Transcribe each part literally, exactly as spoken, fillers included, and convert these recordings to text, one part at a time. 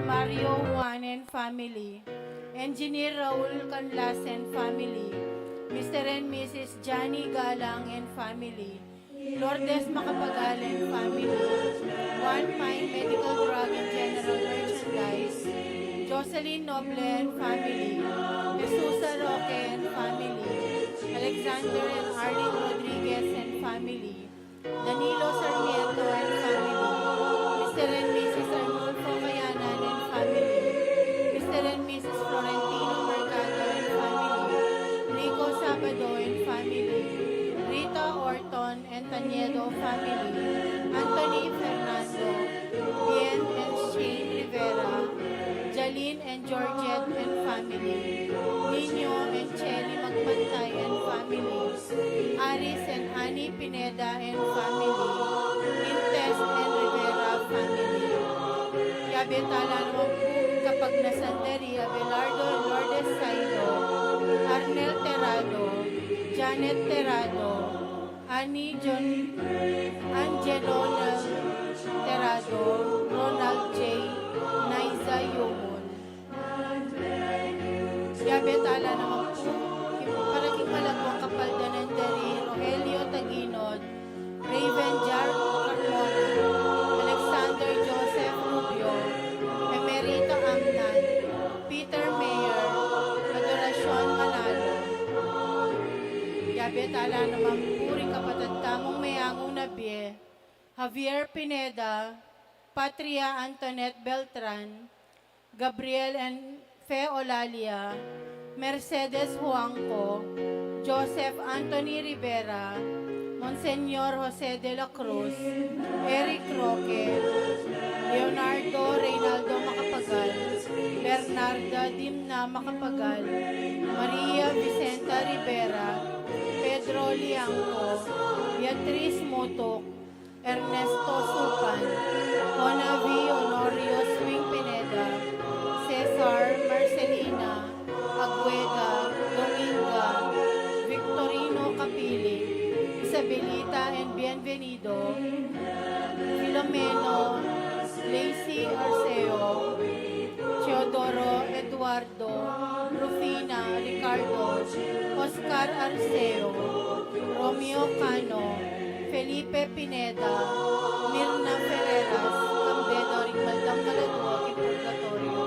Mario Juan and family, Engineer Raul Canlas and family, Mister and Missus Johnny Galang and family, Lourdes Macapagal and family, One Pine Medical Drug and General Merchandise, Jocelyn Noble and family, Jesusa Roque and family, Alexander and Arlene Rodriguez and family, Danilo Sarmiento and family, Mister and Missus Arnulfo Kayanan and family, Mister and Missus Florentino Mercado and family, Rico Sabado and family, Rita Orton and Taniedo family, Anthony Fernando, Bien and Shane Rivera, Jalin and Georgette and family, Nino and Chelly Magpantay and family, Aris and Annie Pineda and family, Intes and Rivera family. Yabe tala naman pu ing kapagnasan da ri Abelardo and Lourdes Saido, Arnel Terrado, Janet Terrado, Annie John, Angelo Nel Terrado, Ronald J, Naiza Yumun. Yabe tala naman pu king para king malagwang kapaldanan da ri Rogelio Taginod, Raven Jar Carmona, Alexander Joseph Rubio, Emerita Amnan, Peter Mayer, Adoracion Manalo. Yabe tala naman pu ring kapatad tamung meyangu na bie, Javier Pineda, Patria Antoinette Beltran, Gabriel and Fe Olalia, Mercedes Juanco, Joseph Anthony Rivera, Monseñor Jose de la Cruz, Eric Roque, Leonardo Reynaldo Macapagal, Bernarda Dimna Macapagal, Maria Vicenta Rivera, Pedro Liangco, Beatriz Mutuc, Ernesto Supan, Onavi Honorio Swing Pineda, Cesar Marcelina Aguega, Dominga, Victorino Capili, Isabelita and Bienvenido, Filomeno, Lacey Arceo, Teodoro Eduardo, Rufina Ricardo, Oscar Arceo, Romeo Cano, Felipe Pineda, Mirna Ferreras, kambe da ring maldang kaladua king purgatoryo.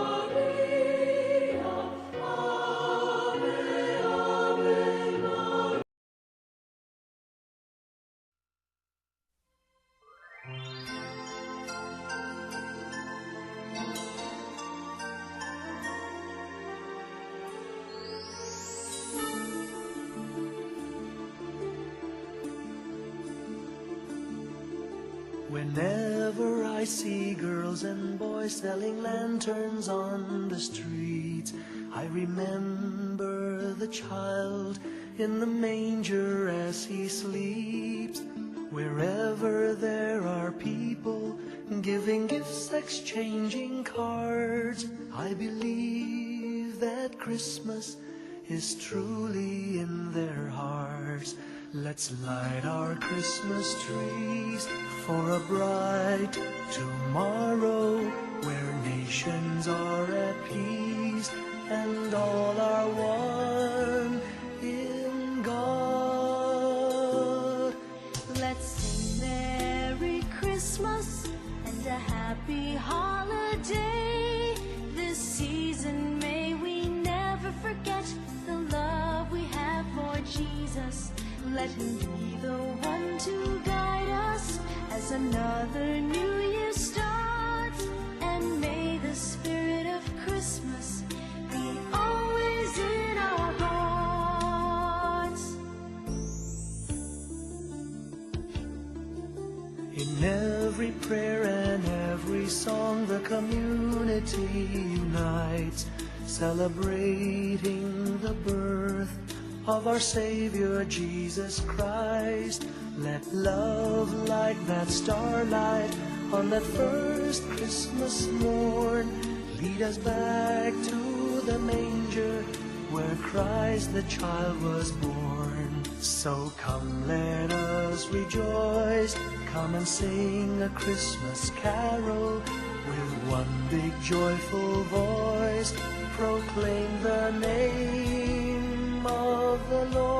Whenever I see girls and boys selling lanterns on the streets, I remember the child in the manger as he sleeps. Wherever there are people giving gifts, exchanging cards, I believe that Christmas is truly in their hearts. Let's light our Christmas trees for a bright tomorrow where nations are at peace and all are one in God. Let's sing Merry Christmas and a Happy Holiday. This season, may we never forget the love we have for Jesus. Let him be the one to guide us as another new year starts. And may the spirit of Christmas be always in our hearts. In every prayer and every song, the community unites, celebrating the birth of our Savior Jesus Christ. Let love, like that starlight on that first Christmas morn, lead us back to the manger where Christ the child was born. So come, let us rejoice. Come and sing a Christmas carol. With one big joyful voice, proclaim the name of the Lord.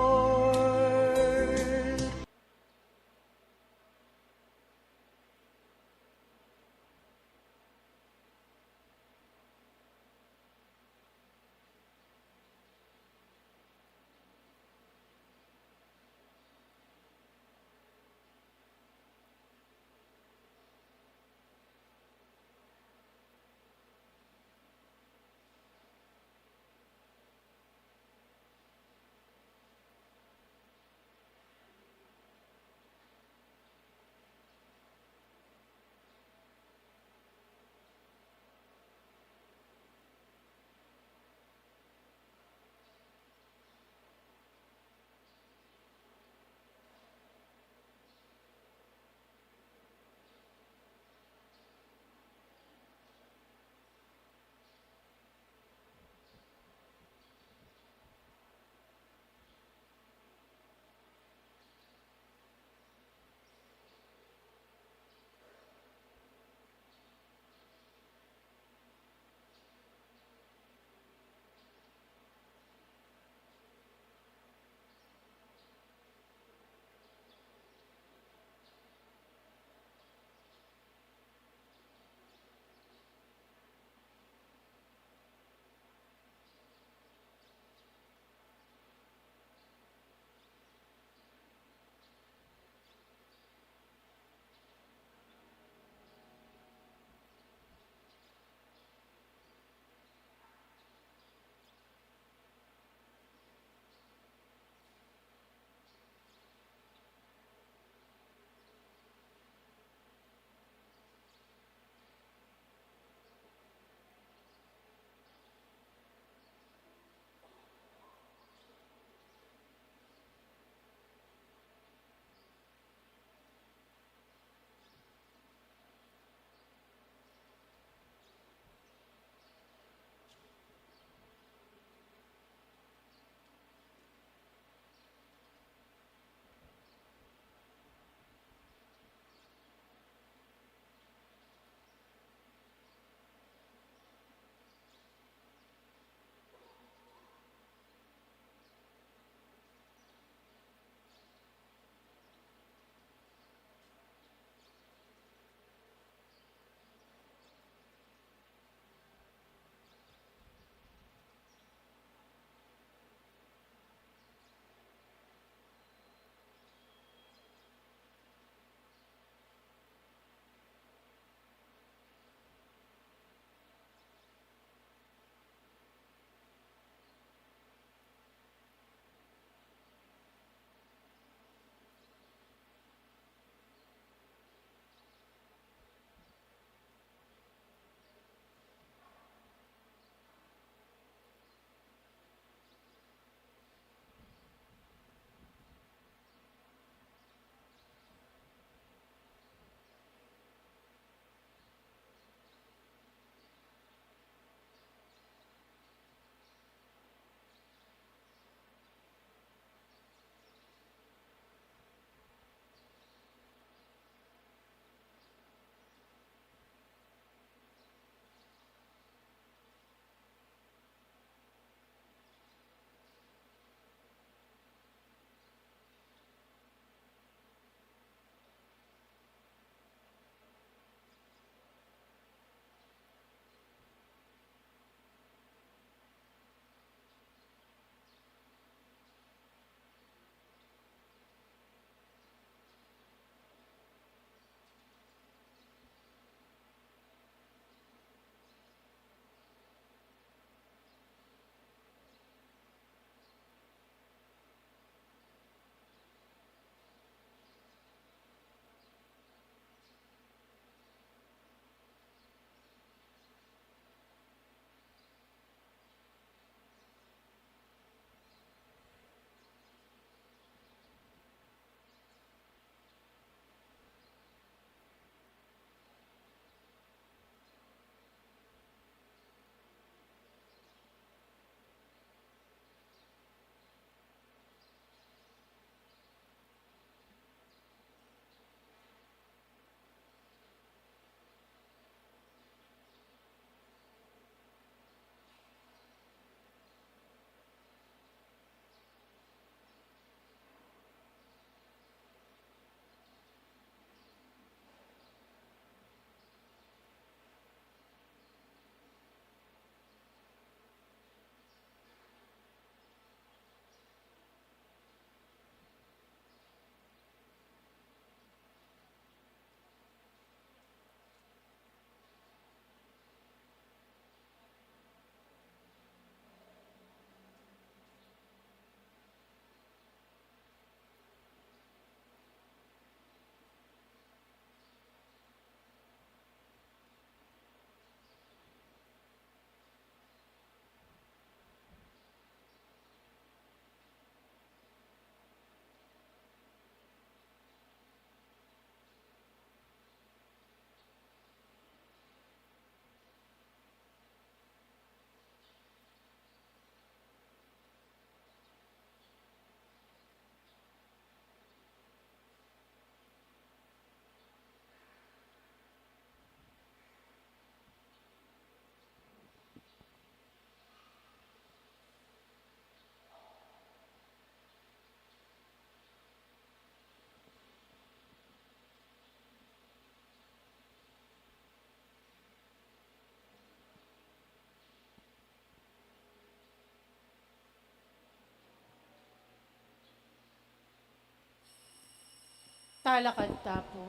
Talakad ta pu.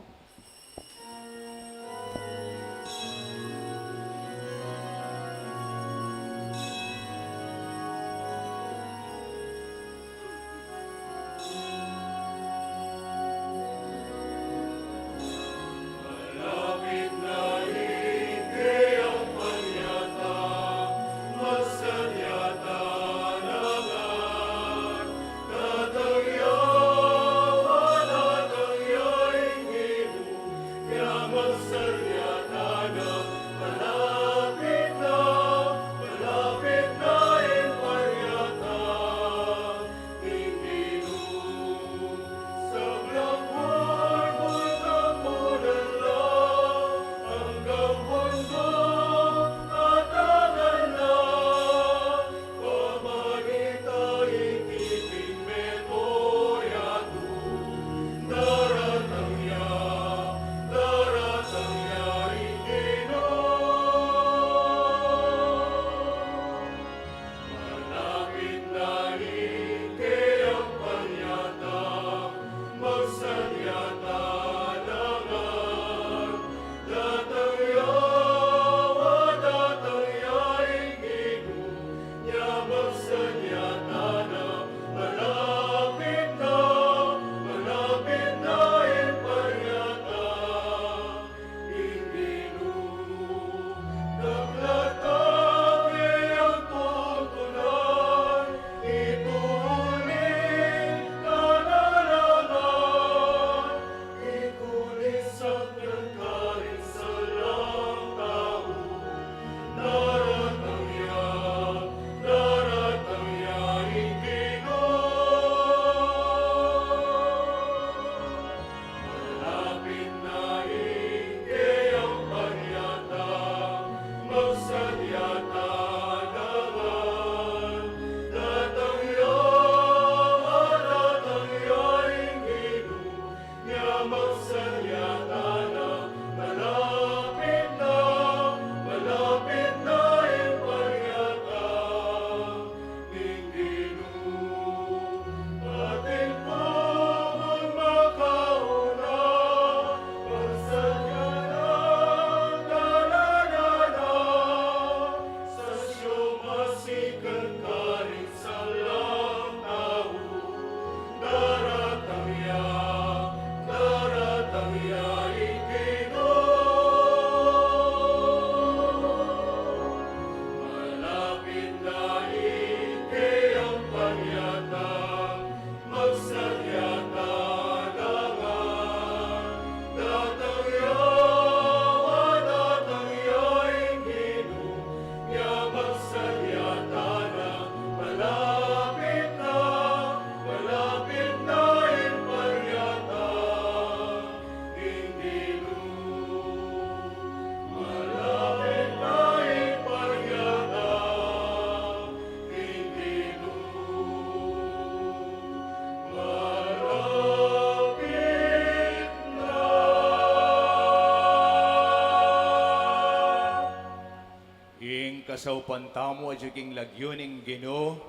Ing kasaupan tamu atyu king lagyu ning Ginu,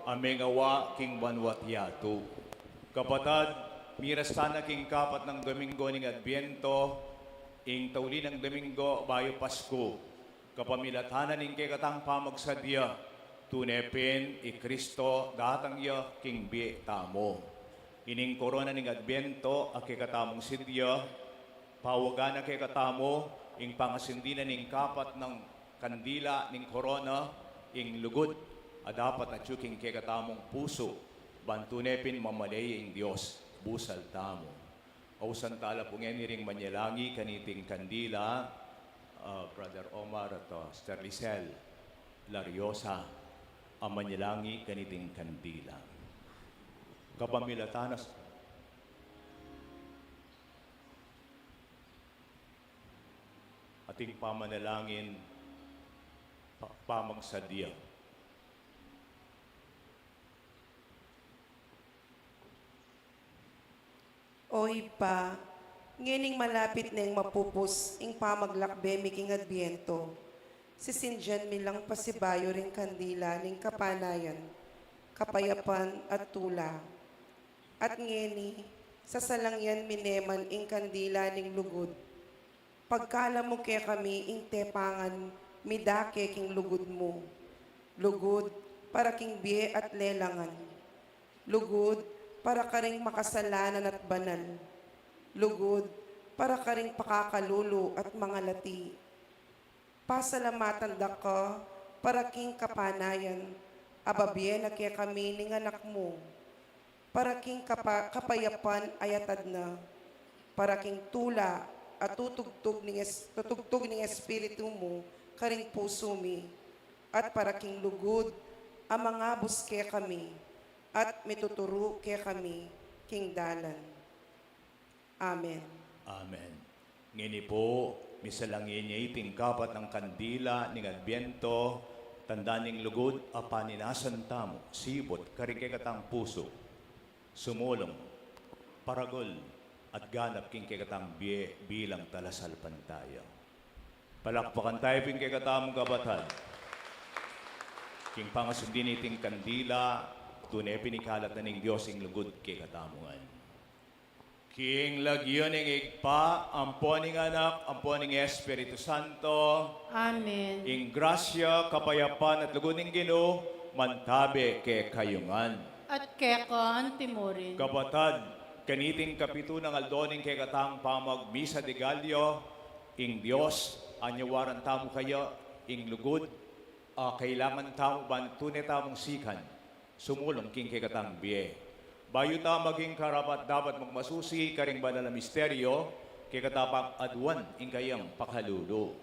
a mengawa king banua't yatu. Kapatad, miras tana king kapat nang Domingo ning Adbiento, ing tauli nang Domingo bayu Pasku. Kapamilatan na ning kekatang pamagsadya, tune pin i Kristo datang ya king bie tamu. Ining korona ning Adbiento a kekatamung sadya, pawagan na kekatamu ing pangasindi na ning kapat nang kandila ning korona, ing lugud a dapat atyu king kekatamung pusu, ban tune pin mamaleya ing Dios. Busal tamu. Ausan tala pu ngeni ring manyalangi kaniting kandila, ah, Brother Omar at, ah, Sister Lisel Lariosa, a manyalangi kaniting kandila. Kapamilatan na s-, ating pamanalangin, pa-, pamagsadya. O Ibpa, ngening malapit neng mapupus ing pamaglakbe mi king Adbiento, sisindian mi lang pasibayu ring kandila ning kapanayan, kapayapan at tula. At ngeni, Sasalangyan mi ne man ing kandila ning lugud. Pagkalub mu kekami ing tepangan mi dake king lugud mu. Lugud para king bie at lelangan. Lugud para karing makasalanan at banal. Lugud para karing pakakalulu at mangalati. Pasalamatan da ka para king kapanayan a babie na kekami ning Anak mu, para king kapa-, kapayapan a yatad na, para king tula a tutugtug ning es-, tutugtug ning Espiritu mu karing pusu mi, at para king lugud a mangabus kekami at mituturu kekami king dalan. Amen. Amen. Ngeni pu, misalangin ye iting kapat nang kandila ning Adbiento, tanda ning lugud a paninasan tamu, sibut karing kekatang pusu, sumulung, paragul, at ganap king kekatang bie bilang talasalpantaya. Palakpakan tayu pu ing kekatamung kapatad king pangasubli niting kandila. Tune pinikalat na ning Dios ing lugud kekatamu ngan. King lagyu ning Ibpa, ampo ning Anak, ampo ning Espiritu Santo. Amen. Ing grasya, kapayapan, at lugud ning Ginu mantabe kekayu ngan. At keka antimurin. Kapatad, kaniting kapitu nang aldo ning kekatang pamagmisa de Gallo, ing Dios anyawaran tamu kaya ing lugud a kailangan tamu ban tune tamung sikan sumulung king kekatang bie. Bayu ta maging karapat-dapat magmasusi karing banal a misteryo, kekata pang aduan ing kayang pakalulu.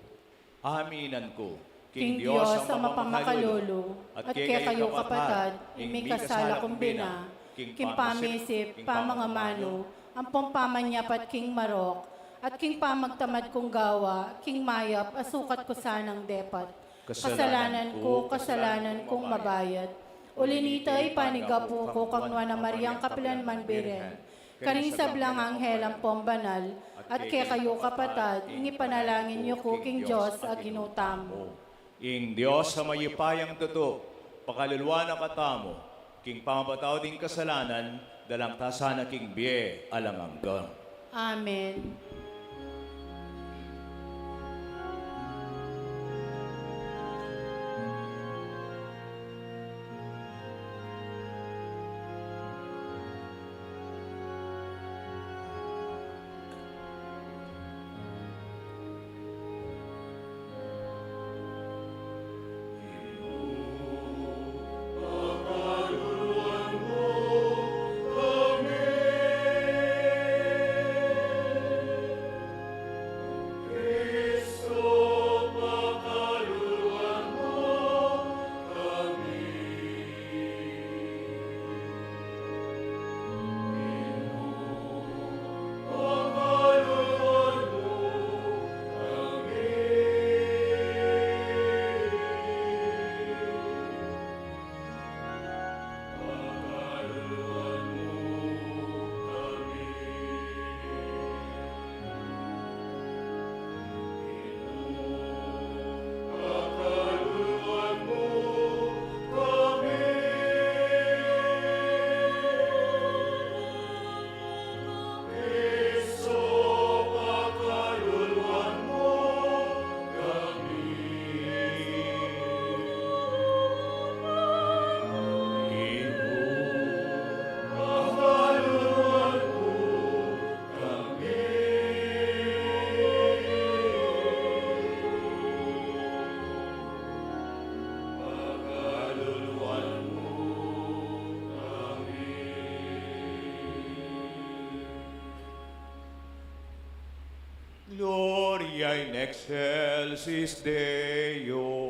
Aminan ku king Dios a mapamakalulu, at kekayu kapatad, ing mikasala kung bina, king pamisip, pamangamanu, ampong pamanyapat king marok, at king pamagtamad kung gawa, king mayap a sukat ku sanang depat. Kasalanan ku, kasalanan kung mabayat. Uli nita, ipanigapu ku kang Nuan a Mariang kapilan man Birhen, karing sablang anghel ampong banal, at kekayu kapatad, ing ipanalangin yu ku king Dios a Ginu tamu. Ing Dios a mayupayang tutu, pakaluluan na katamu, king pamapatawad ning kasalanan, dalan ta sana king bie alang angga. Amen. Gloria in excelsis Deo.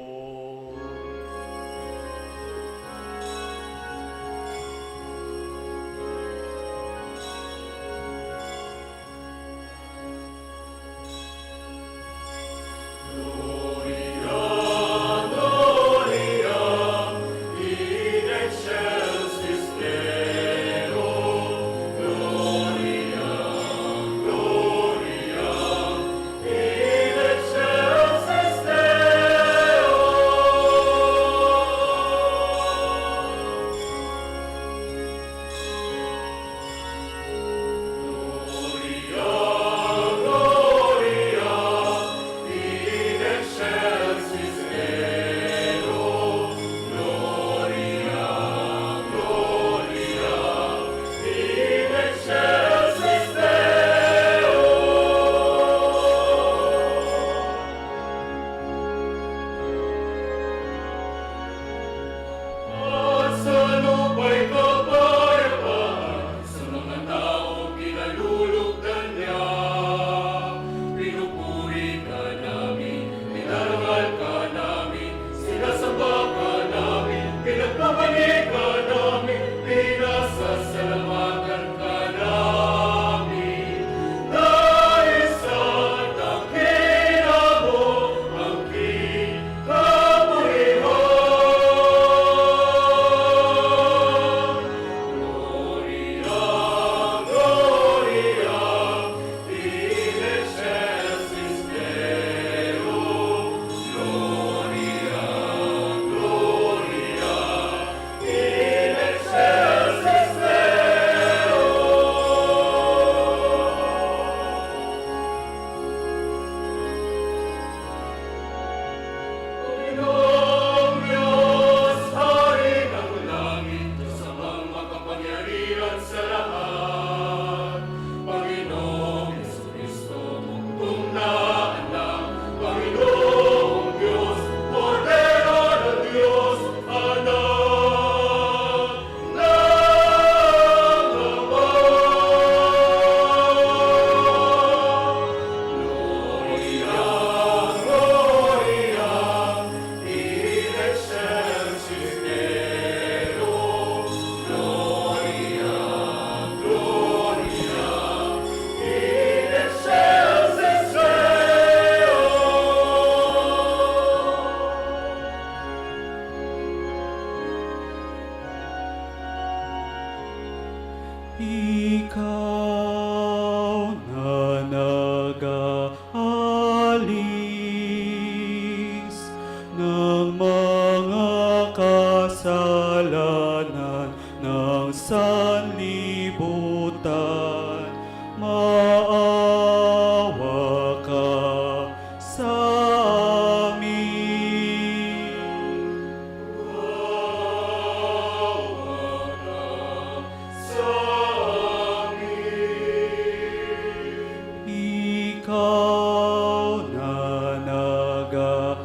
Ikaw na nag-aalis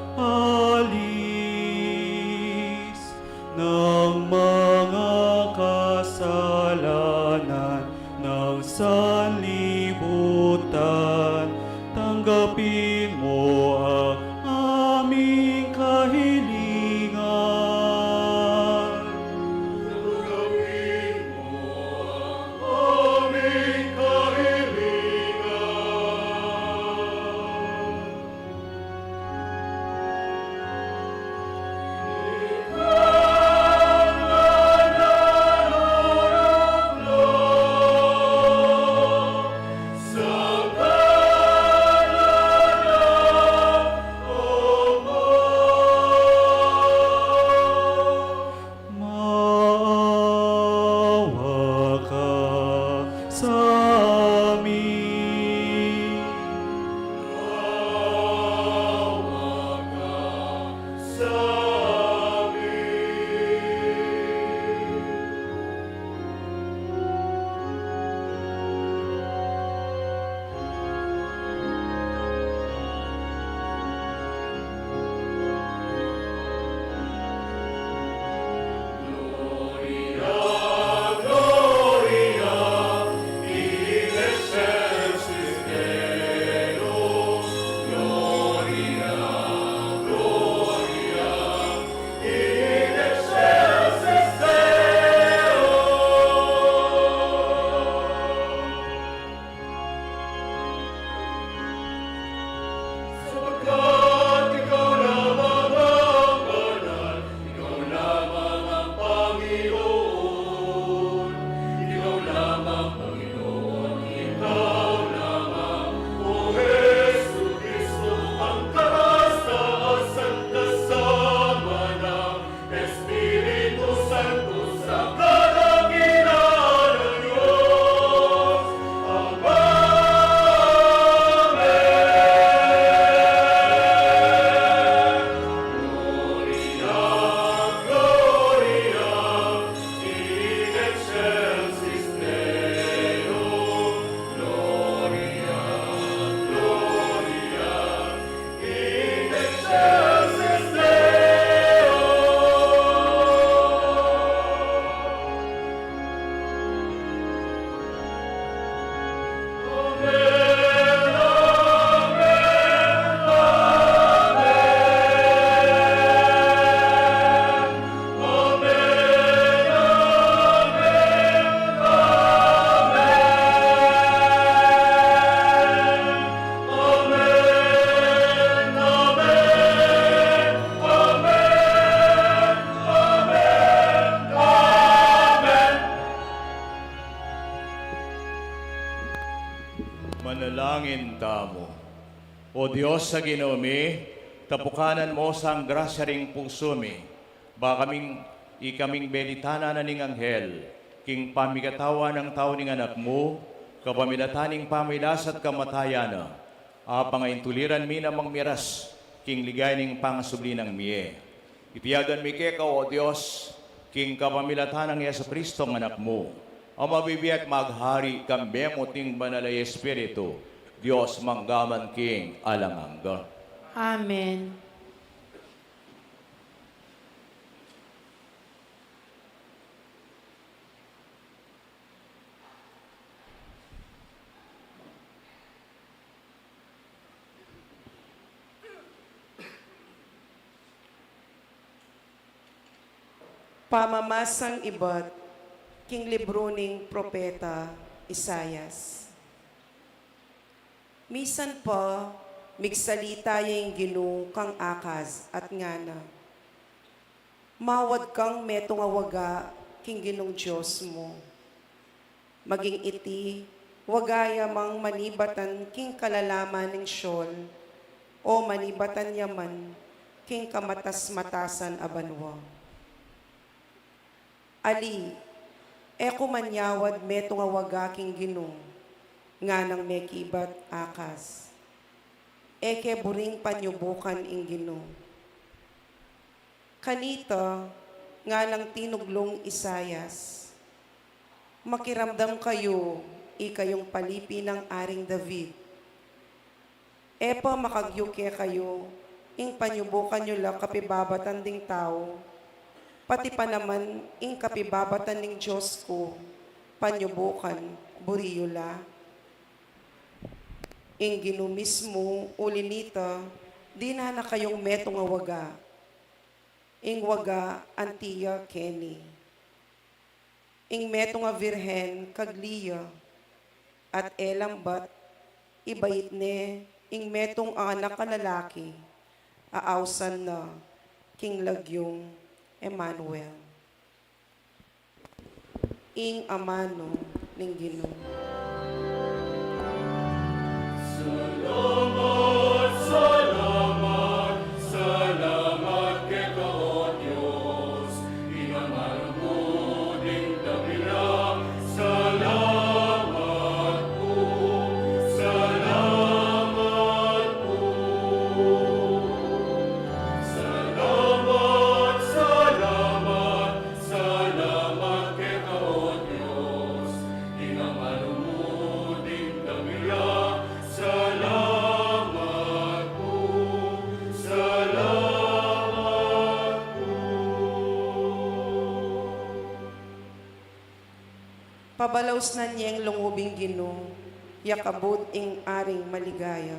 ng mga kasalanan ng sanlibutan, tanggapin mo ang aming kahilingan. Tanggapin mo ang aming kahilingan. Maawa ka sa amin. Maawa ka sa amin. Sapagkat ikaw lamang ang banal, ikaw lamang ang Panginoon, ikaw lamang, Panginoon, ikaw lamang, O Jesucristo, ang kataas-taasan kasama ng Espiritu Santo sa karangyaan ng Diyos. Amen. Gloria, Gloria in excelsis Deo. Gloria, Gloria in excelsis Deo. Amen, amen, amen. Amen, amen, amen. Amen, amen, amen, amen, amen. Manalangin tamu. O Dios a Ginu mi, tapukanan mu sa grasya ring pusu mi, ba kaming, ikaming belitanan na ning anghel, king pamikatawan nang tau ning Anak mu, kapamilatan ning pamagkasakit at kamatayan na, apangaintuliran mi na mangmiras king ligaya ning pangasubli nang mie. Ipiaduan mi keka, O Dios, king kapamilatan nang Jesucristo, Anak mu, a mabibie at maghari kambe mu king Banal a Espiritu, Dios mangga man king alang angga. Amen. Pamamasang ibat king libru ning propeta Isaias. Misan pa, migsalita ya ing Ginu kang Akaz at ngana, "Mawad kang metung a waga king Ginung Dios mu. Maging iti, waga ya mang manibatan king kalalaman ning Sheol, o manibatan ya man king kamatas-matasan a banua." "Ali, e ku manyawad metung a waga king Ginu," nganang mekibat Akaz. E ke buring panyubukan ing Ginu. Kanita, nganang tinuglung Isaias, "Makiramdam kayu, ikayung palipi nang Aring David. E pa makagyu kekayu ing panyubukan yu la kapibabatan ding tau, pati pa naman ing kapibabatan ning Dios ku, panyubukan buri yu la. Ing Ginu mismu, uli nita, dinan na kayung metung a waga. Ing waga anti ya keni. Ing metung a birhen kagli ya, at e lang bat ibait ne ing metung a anak a lalaki a ausan na king lagyung Emmanuel. Ing amanu ning Ginu. Salamat, salamat, salamat keka, O Dios, ing amanu mu ding dakila. Salamat pu, salamat pu. Salamat, salamat, salamat keka, O Dios, ing amanu mu ding dakila. Salamat pu, salamat pu. Pabalausnan yeng lungub ing Ginu, ya kabud ing aring maligaya.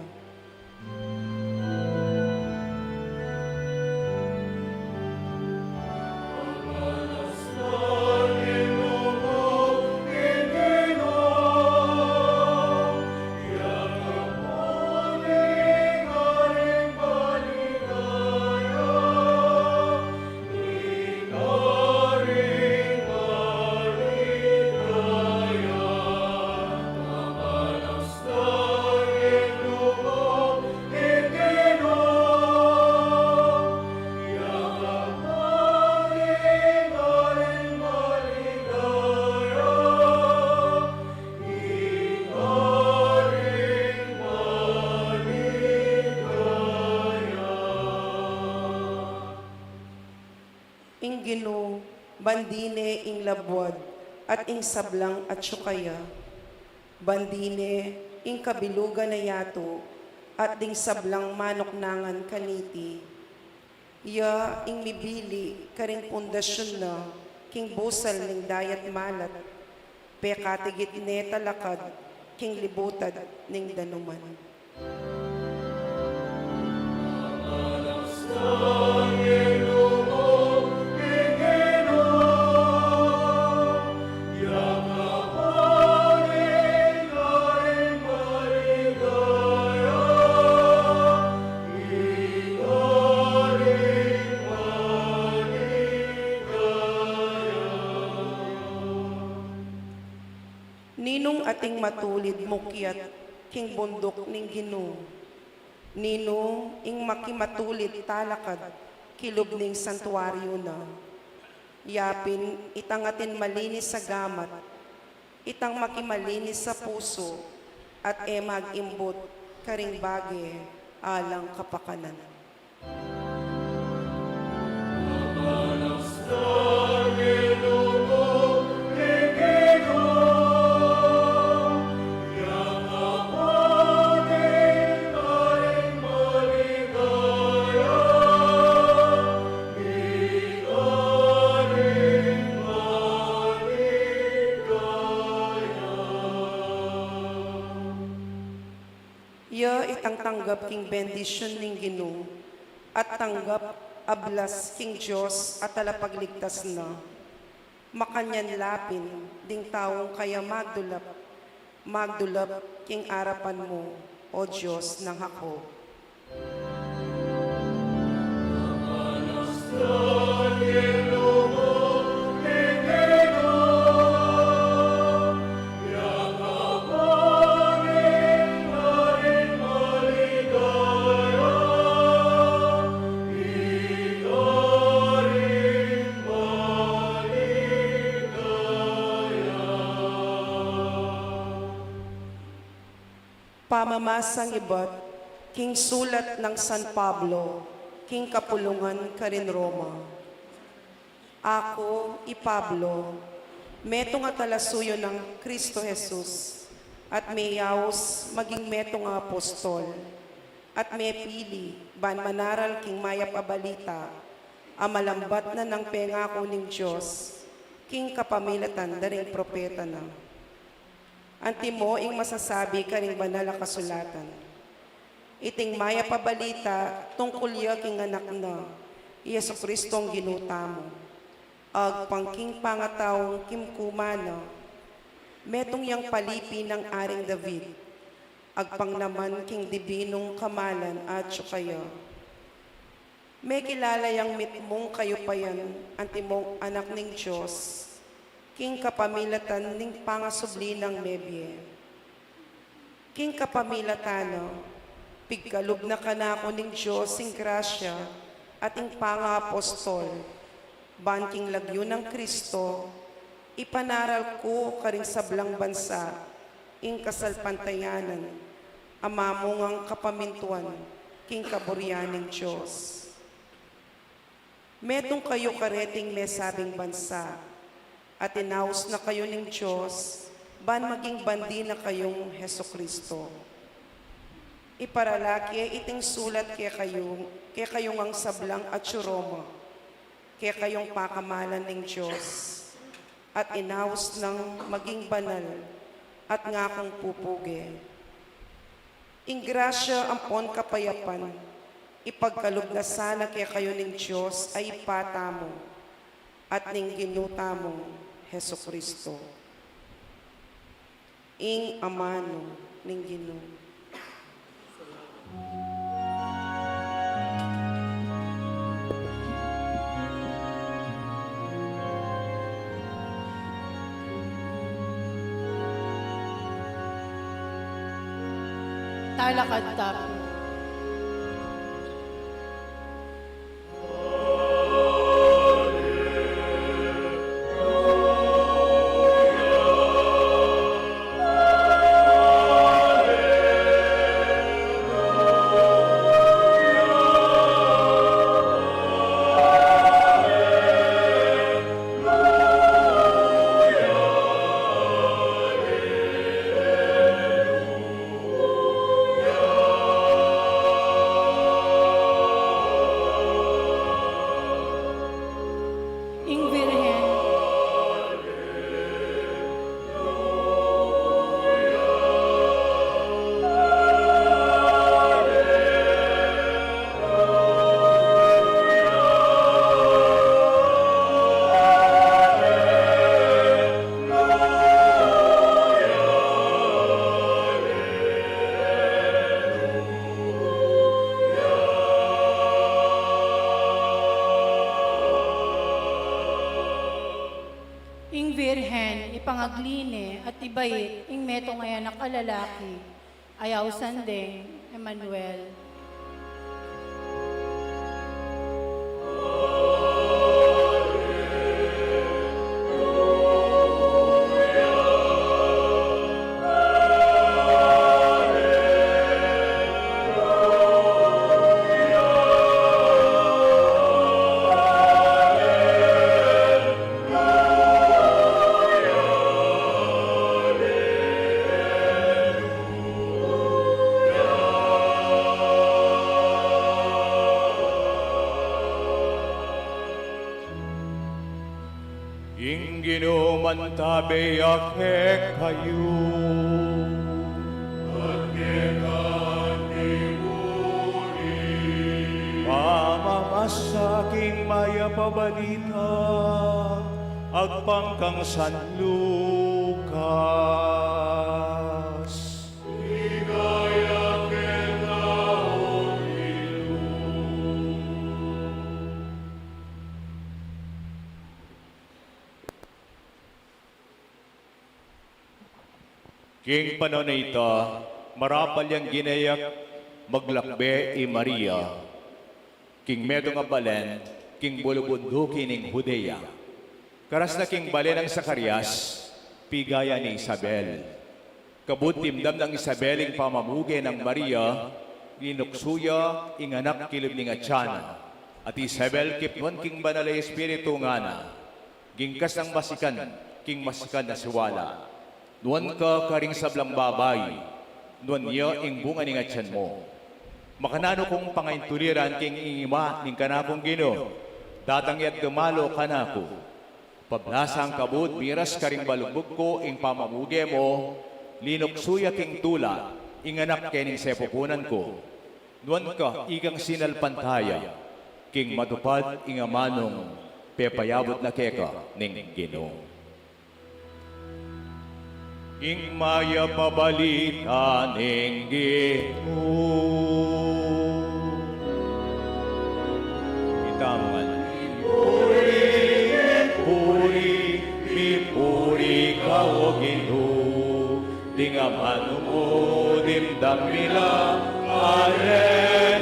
Ing Ginu, bandi ne ing labuad at ing sablang atyu kaya. Bandi ne ing kabilugan a yatu at ding sablang manuknangan kaniti. Iya ing mibili karing pundasyun na king busal ning dayat malat, pekatigit ne talakad king libutad ning danuman. Ninung ating matulid mukyat king bunduk ning Ginu? Ninu ing makimatulid talakad kilub ning santuaryu na? Yapin itang atin malinis a gamat, itang makimalinis a pusu, at e mag-imbut karing bage alang kapakanan. Ya itang tanggap king bendisyun ning Ginu, at tanggap a blas king Dios a talapagligtas na. Makanyan la pin ding taung kaya magdulap, magdulap king arapan mu, O Dios nang Jacob. Pamamasang ibat king sulat nang San Pablo king kapulungan karin Roma. Aku, i Pablo, metung a talasuyu nang Kristo Jesus, at meyaus maging metung a apostol. at mepili ban manaral king mayap a balita a malambat na nang pengaku ning Dios king kapamilatan da ring propeta na. Antimo ing masasabi karing banal a kasulatan. Iting mayap a balita tungkul ya king anak na, i Jesucristong Ginu tamu. Agpang king pangatau king kimkuma na, metung yang palipi nang Aring David, agpang naman king dibinung kamalan atyu kaya. Mekilala yang mitmung kayupayan antimong anak ning Dios, king kapamilatan ning pangasubli nang mebie. King kapamilatan na, pigkalub na kanaku ning Dios ing grasya at ing pangaapostol, ban king lagyu nang Kristo, ipanaral ku karing sablang bansa ing kasalpantayanan a mamungang kapamintuan king kaburian ning Dios. Metung kayu kareting mesabing bansa, at inaus na kayu ning Dios ban maging bandi na kayung Jesucristo. Iparalaki iting sulat kekayu, kekayu ngang sablang atyu Roma, kekayung pakamalan ning Dios, at inaus nang maging banal at ngakung pupuge. Ing grasya ampon kapayapan ipagkalub na sana kekayu ning Dios a Ibpa tamu at ning Ginu tamung Jesucristo. Ing amanu ning Ginu. Talakad tamu. Ing Virgen. Ing Virgen, ipangagli ne at ibait ing metung a anak a lalaki, a ausan deng Emmanuel. Ing Ginu mantabe ya kekayu. At keka mu rin. Pamamasa king mayap a balita agpang kang San Lucas. Ligaya keka, O Ginu. King panaun a ita, marapal yang ginayak maglakbe i Maria king metung a balen king bulu bunduki ning Judea. Karas na king bale nang Zacarias, pigaya ni Isabel. Kabud dimdam nang Isabel ing pamamuge nang Maria, linuksu ya ing anak kilub ning atyan na. At Isabel kipnuan king Banal a Espiritu, ngana, gingkas nang masikan king masikan a siwala, nuan ka karing sablang babai, nuan ya ing bunga ning atyan mu. Makananu kung pangaintuliran king ing ima ning kanakung Ginu, datang ya't dumalu kanaku. Pablasang kabud miras karing balugbug ku ing pamamuge mu, linuksu ya king tula ing anak kening sepupunan ku. Nuan ka ikang sinalpantaya king matupad ing amanung pepayabut na keka ning Ginu. Ing mayap a balita ning Ginu. Itamu ngan. Mipuri, mipuri, mipuri ka, O Ginu. Ding amanu mu dimdam mi la. Aleluya,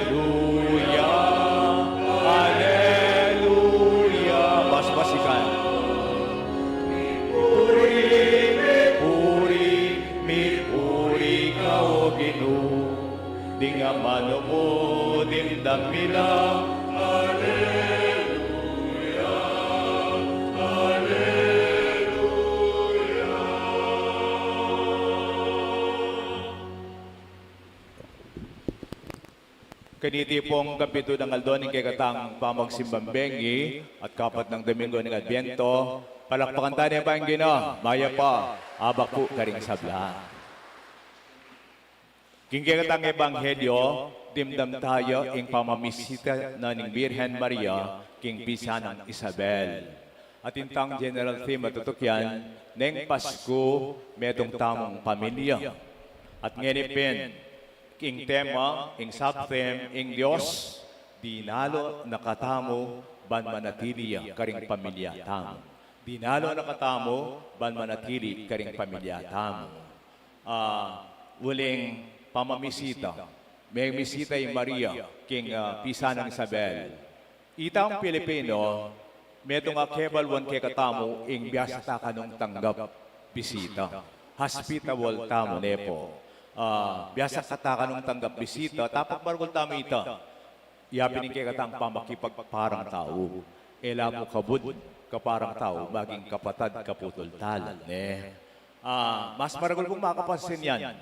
aleluya. Basbasikan. Mipuri, mipuri, mipuri ka, O Ginu. Ding amanu mu dimdam mi la. Aleluya, aleluya. Kaniti pung kapitudang aldo ning kekatang pamagsimbang bengi at kapat nang Domingo ning Adviento, palakpakan ta ne ba ing Ginu, mayap a abak pu karing sabla. King kekatang ebanghelyo, dimdam taya ing pamamisita na ning Birhen Maria king pisan nang Isabel. At itang general theme a tutukian, neng Pasku, metung tamung pamilya. At ngeni pin, ing tema, ing sub-theme, ing Dios, dinalu na katamu ban manatili ya karing pamilya tamu. Dinalu na katamu ban manatili karing pamilya tamu. Ah, uling pamamisita. Memisita i Maria king, ah, pisan nang Isabel. Itang Pilipino, metung a kebaluan kekatamu ing biasa ta kanung tanggap bisita. Hospitable tamu, ne pu. Ah, biasa ta kanung tanggap bisita, tapagmaragul tamu ita. Yapin ing kekatang pamakipagparang tau. E la mu kabud kaparang tau, maging kapatad, kaputultalan, ne? Ah, mas maragul kung makapansin yan.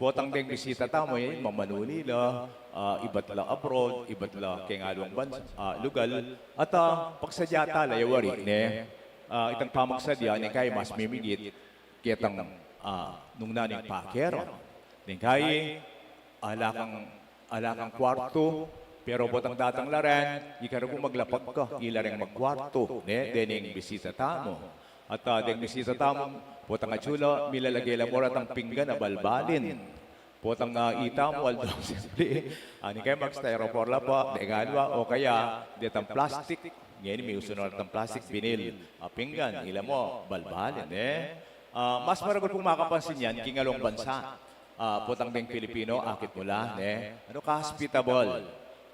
Potang deng bisita tamu, e, mamanuli la, ah, ibat la abroad, ibat la keng aliwang bansa, ah, lugal, at, ah, pagsadya tala ya wari, ne? Ah, itang pamagsadya, ne, kaya mas mimigit, ketang, ah, nung nanung pakeran. Deng kai, ala kang, ala kang kuartu, pero potang datang la ren, ika reng maglapag ka, ila reng magkuartu, ne, dening bisita tamu. At, ah, deng bisita tamu, potang atsu la, milalage la mu retang pinggan a balbalin. Potang, ah, ita mu, aldo simple, ani kaya mag-styrofoam la pa, deng aliwa, o kaya, detang plastic, ngeni, meusu na retang plastic, vinil, ah, pinggan, ila mu, balbalin, e. Ah, mas maragul kung makapansin yan, king aliwang bansa. Ah, potang deng Pilipino, akit mu la, ne? Ano, ka-hospitable.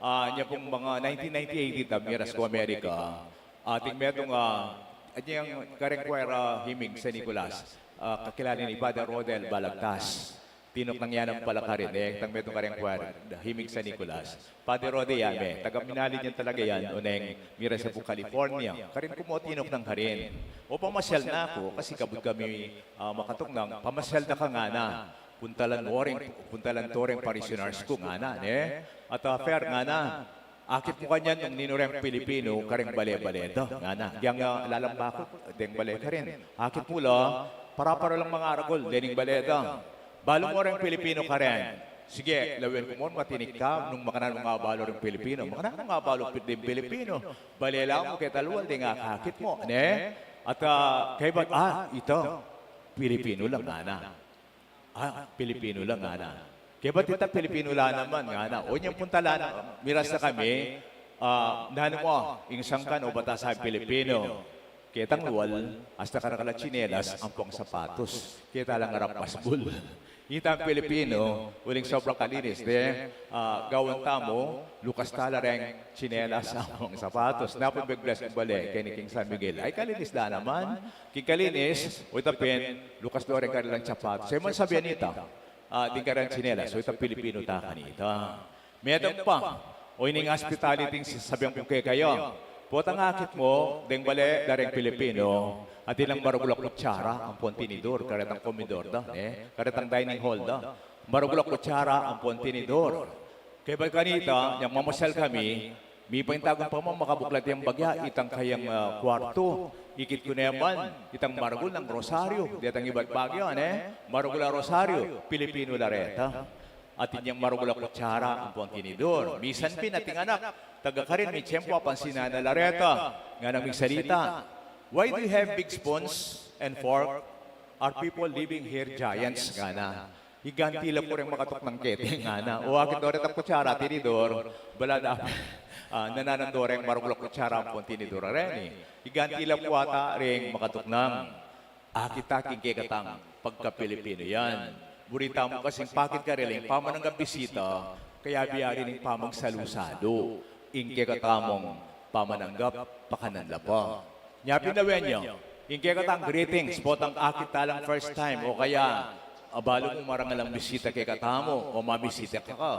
Ah, nya pung mga nineteen ninety-eight ita, miras ku Amerika. Atin metung, ah, anyang kareng choir, ah, himig San Nicolas. Ah, kakilala ni Father Rodel Balagtas. Tinuknang ya nang pala karin, e, itang metung kareng choir, himig San Nicolas. Padre Rode, ya me, taga Minalin yan talaga yan, oneng miras ya pu California. Karin ku mu tinuknang karin. O, pamasyal na ku, kasi kabud kami, ah, makatuknang, pamasyal da ka, ngana. Puntalan mu reng, puntalan to reng parishioners ku, ngana, ne? At, ah, Fer, ngana, akit mu kanyan nung ninu reng Pilipino kareng bale-bale da, ngana. Yang, ah, lalambaku, deng bale karin. Akit mu la, para-para lang mangaragul dening bale da. Balu mu reng Pilipino karen. Sige, lawen ku mu, matinik ka, nung makananu nung abalu reng Pilipino. Makananu nung abalu pi-, deng Pilipino. Bale la mu keta lual deng akakit mu, ne? At, ah, kaybat, ah, ita, Pilipino la, ngana. Ah, Pilipino la, ngana. Kaybat ita, Pilipino la naman, ngana. O, nyang puntalan, miras na kami, ah, nanu mu, ing sangkan o batas a Pilipino. Ketang lual, asta karakal a tsinelas, ampong sapatos. Keta lang arang basbul. Itang Pilipino, uling sobrang kalinis, de, ah, gawan tamu, lukas tala reng tsinelas, ampong sapatos. Napun, beg-bless kung bale, keni king San Miguel. Ay, kalinis da naman. King kalinis, o ita pin, lukas do reng karilang sapatos. Ay, man sabian ita, ah, ding karilang tsinelas, o ita Pilipino ta kanita. Metung pa, o ining hospitality, sasabian ku kekaya. Potang akit mu, deng bale da reng Pilipino, atin lang maragul a kutsara ampong tinidor, karetang komedor da, ne? Karetang dining hall da. Maragul a kutsara ampong tinidor. Kaybat kanita, nyang mamasyal kami, mipaintagun pa man makabuklat yang bagya, itang kayang, ah, kuwartu. Ikit ku naman, itang maragul nang rosaryo, detang ibat bagya, ne? Maragul a rosaryo, Pilipino la reta. Atin yang maragul a kutsara, ampong tinidor. Misan pin ating anak, taga Karen, mitiempo, apansinan na la reta. Nganang migsalita, "Why do you have big spoons and fork? Are people living here giants?" ngana. Iganti la pu reng makatuknang keti, ngana. O, akit do retang kutsara, tinidor, bala da, ah, nananando reng maragul a kutsara ampong tinidor a reni. Iganti la pu ata reng makatuknang. Akit ta king kekatang pagka-Pilipino yan. Buri tamu kasing pakit karela ing pamananggap bisita, kayabe ya rin ing pamagsalu-salu. Ing kekatamung pamananggap, pakanan la pa. Nya pin lawen yu, ing kekatang greetings, potang akit ta lang first time, o kaya, abalu mung marangal lang bisita kekatamu, o mamisita ka ka.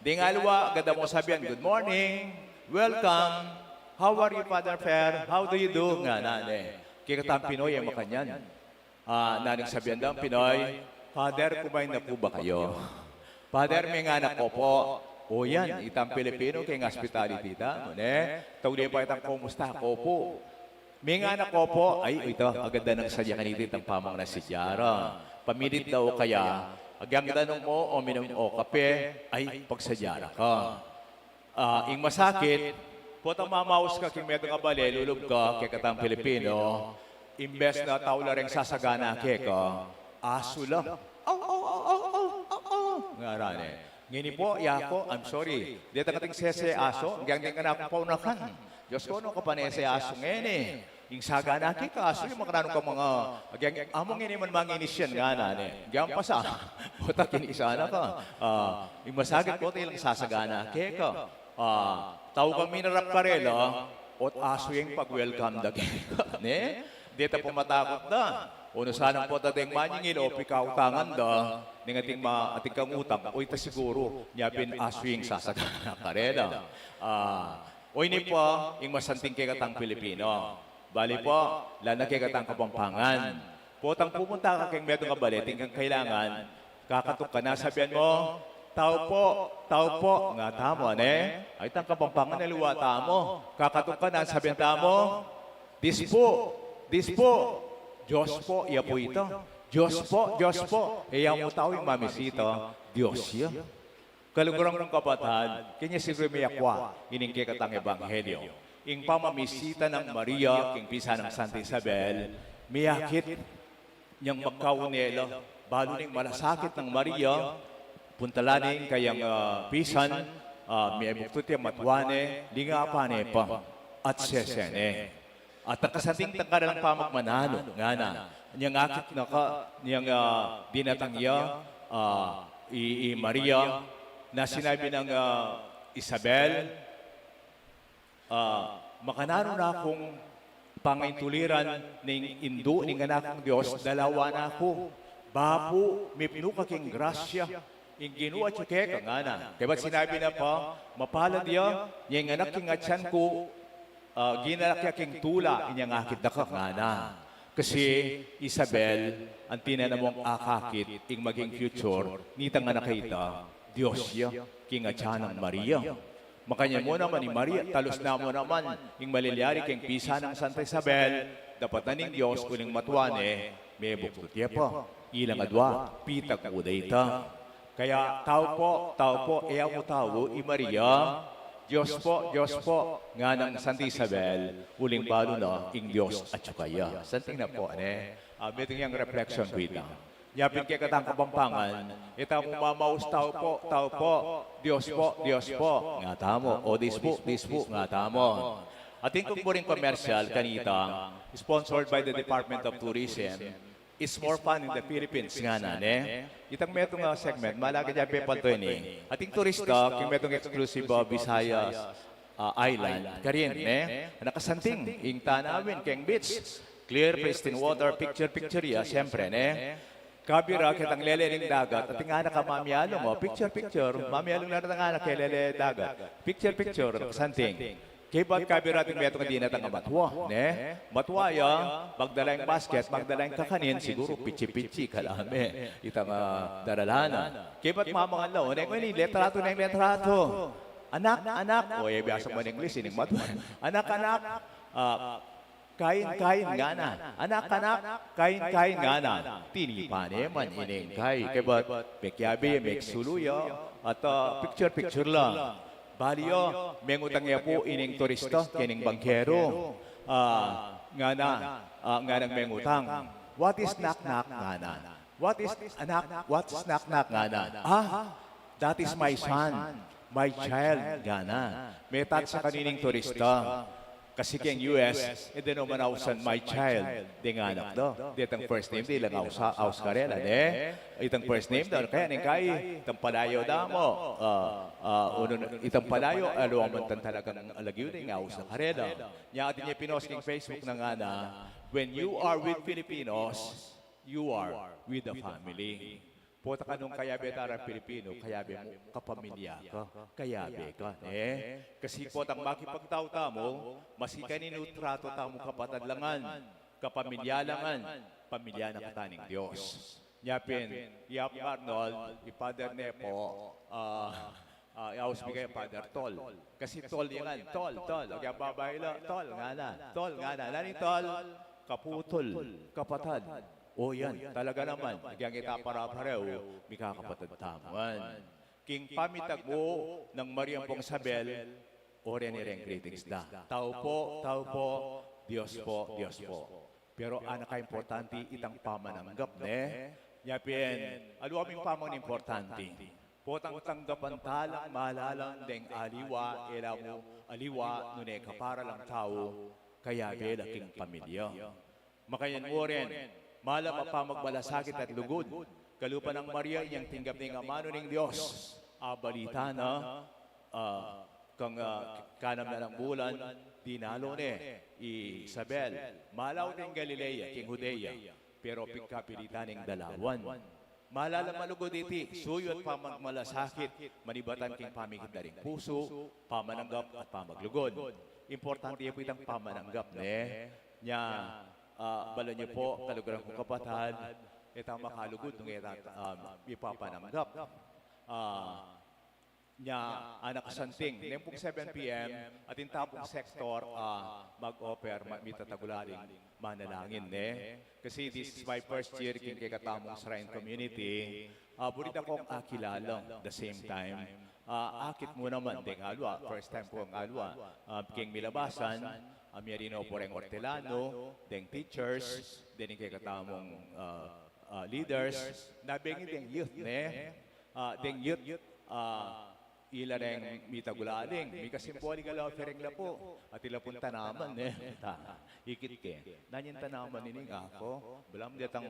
Deng aliwa, agad da mung sabian, "Good morning, welcome, how are you, Father Fer? How do you do?" ngana, ne. Kekatang Pinoy e makanyan. Ah, nanu ing sabian dang Pinoy, "Father, kumain na po ba kayo?" "Father, menganak ko po." O yan, itang Pilipino keng hospitality tamu, ne? Tauli pa itang kumusta ko po. "Menganak ko po." Ay, ita, agad da nang sadya kanita itang pamangnasadya ra. Pamilit da o kaya, agyang danum mu o minum o kape, ay, pagsadya ra ka. Ah, ing masakit, potang mamaus ka king metung a bale, lulub ka, kekatang Pilipino, imbes na tau la reng sasagana keka, asu la. "Aw, aw, aw, aw, aw, aw, aw," ngaran e. "Ngeni po, yaku, I'm sorry. Detang ating sese asu, agyang deng kanakung paunakan. Dios ku, nu ka pa nese asu ngeni? Ing sagana keka asu, ing makananu ka manga, agyang amu ngeni man manginis yan," ngana, ne. Agyang pasa, pota kinisan na ka. Ah, ing masakit, pota ilang sasagana keka. Ah, tau kang minarap karela, ot asu yang pag-welcome da keka, ne? Deta pamatakut da. O nu sana pota deng manyingil o pikautangan da, ning ating ma-, ating kangutang, o ita siguru, nya pin asu yang sasagana karela. Ah, o ini pa, ing masanting kekatang Pilipino. Bale po, lalo na kekatang Kapampangan. Potang pumunta ka keng metung a bale, atin kang kailangan, kakatuk ka na, sabian mu, "Tau po, tau po," ngatamu, ne? Ay, itang Kapampangan, aliwa tamu. Kakatuk ka na, sabian tamu, "Dispu, dispu, Dios po, iya po ita. Dios po, Dios po." E ya mu tau ing mamisita, Dios ya. Kaluguran kung kapatad, keni siguru miyakua ining kekatang ebanghelyo. Ing pamamisita nang Maria king pisan nang Santa Isabel, miyakit nyang magkaune la, balu ning malasakit nang Maria, puntalan ne ing kayang, ah, pisan, ah, mibuktut ya matua ne, lingapan ne pa, at sese ne. At nakasanting tang karelang pamagmananu, ngana, nyang akit na ka, nyang, ah, dinatang ya, ah, i, i Maria, na sinabi nang, ah, Isabel, ah, "Makananu na kung pangintuliran ning indu ning anak kung Dios, dalawa na ku, bapu mipnu ka king grasya, ing Ginu atyu keka," ngana. Kaybat sinabi na pa, "Mapalad ya, nya ing anak king atyan ku, ah, ginalak ya king tula, inyang akit da ka," ngana. Kasi, Isabel, anti na namung akakit ing maging future nitang anak a ita, Dios ya, king atyan nang Maria. Makanyan mu naman i Maria, talus na mu naman ing malilyari king pisan nang Santa Isabel, dapat na ning Dios uling matua ne, mibuktut ya pa, ilang adua, pitagpu da ita. Kaya, "Tau po, tau po, e ya mu tau i Maria, Dios po, Dios po," nganang Santa Isabel, uling balu na ing Dios atyu kaya. Santing na po, ne? Ah, metung yang reflection ku ita. Nya pin kekatang Kapampangan, e tamu mamaus, "Tau po, tau po, Dios po, Dios po," ngatamu, o, "Dispu, dispu," ngatamu. Atin kung buring commercial kanita, sponsored by the Department of Tourism, "It's more fun in the Philippines," ngana, ne? Itang metung a segment, malaga ya pepalto ini. Ating turista, king metung exclusive, ah, Visayas, ah, Island, karin, ne? Nakasanting ing tanawin keng beach. Clear, pristine water, picture-picture ya, siyempre, ne? Kabira ketang lele ning dagat, ating anak a mamialung, o, picture-picture, mamialung la retang anak e lele dagat. Picture-picture, nakasanting. Kaybat kabiru atin metung a dinatang a matua, ne? Matua ya, magdala ing basket, magdala ing kakanin, siguru pitsi-pitsi, kalame. Itang, ah, daralan na. Kaybat mamangan la, o, ne, ngeni, letratu ne, letratu. Anak, anak, o, e, biasa mo ning English, ining matua. Anak, anak, ah, kain, kain, ngana. Anak, anak, kain, kain, ngana. Tinipan ne man ining kai. Kaybat, mekiabe, meksulu ya, at, ah, picture, picture la. Bali ya, mengutang ya pu ining turista, kening bangkero. Ah, ngana, ah, nganang mengutang. What is knock-knock, ngana? What is knock, what's knock-knock, ngana? Ah, that is my son, my child, ngana. Metat sa kanu ining turista. Kasi keng U S, e de no man ausan my child, deng anak da. Detang first name, de lang ausa, aus karela, ne? Itang first name da, kaya ning kai, itang palayo da mu, ah, ah, unu, itang palayo, aliwa man tang talagang lagyu, deng aus na karela. Nya atin ya pinost keng Facebook na ngana, "When you are with Filipinos, you are with the family." Pota kanung kayabe ta rang Pilipino, kayabe mu kapamilya ka, kayabe ka, ne? Kasi potang makipagtau tamu, maski kaninu tratu tamu, kapatad la ngan, kapamilya la ngan, pamilya na kata ning Dios. Nya pin, i Apung Arnold, i Father ne pu, ah, ah, i aus mi kaya Father Tol. Kasi Tol ya ngan, Tol, Tol, agyang babai la, Tol, ngana, Tol, ngana, nanu ing Tol? Kaputul, kapatad. O yan, talaga naman, agyang ita para-parehu, mikakapatad tamu ngan. King pamitagmu nang Maria Ampong Isabel, o reni reng greetings da. Tau po, tau po, Dios po, Dios po. Pero ana kaimportante itang pamananggap, ne? Nya pin, aliwa ming pamananggap importante. Potang tanggapan ta lang malalam deng aliwa, e la mu aliwa, nune kapara lang tau, kayabe la king pamilya. Makanyan mu rin, malam a pamagmalasakit at lugud, kalupa nang Maria, inyang tinggap ne ing amanu ning Dios. A, balita na, ah, kang, ah, kanam na lang bulan, dinalu ne i Isabel. Malaw deng Galilea, king Judea, pero pigkapilitan ning dalawan. Malalam a lugud iti, suyu at pamagmalasakit, manibatan king pamikit da ring pusu, pamananggap at pamaglugud. Importante ya pu itang pamananggap, ne? Nya, ah, bala yu pu, kaluguran kung kapatad, e ta makalugud nung e ta, ah, ipapananggap. Ah, nya, anak a santing, neng pung seven P M, atin ta pung sektor, ah, mag-offer, ma-, mitatagulaling manalangin, ne? Kasi this is my first year king kekatamung shrine community. Ah, buri da kung akilala, the same time. Ah, akit mu naman, deng aliwa, first time ku ing aliwa. Ah, king milabasan, ah, miyari no pu reng ortelano, deng teachers, deng kekatamung, ah, ah, leaders, na bengi deng youth, ne? Ah, deng youth, ah, ila reng mitagulaling, mika-symbolical offering la pu. At ila pung tanaman, ne? Ta, ikit ke. Nanu yang tanaman ini, ngako? Balamu detang,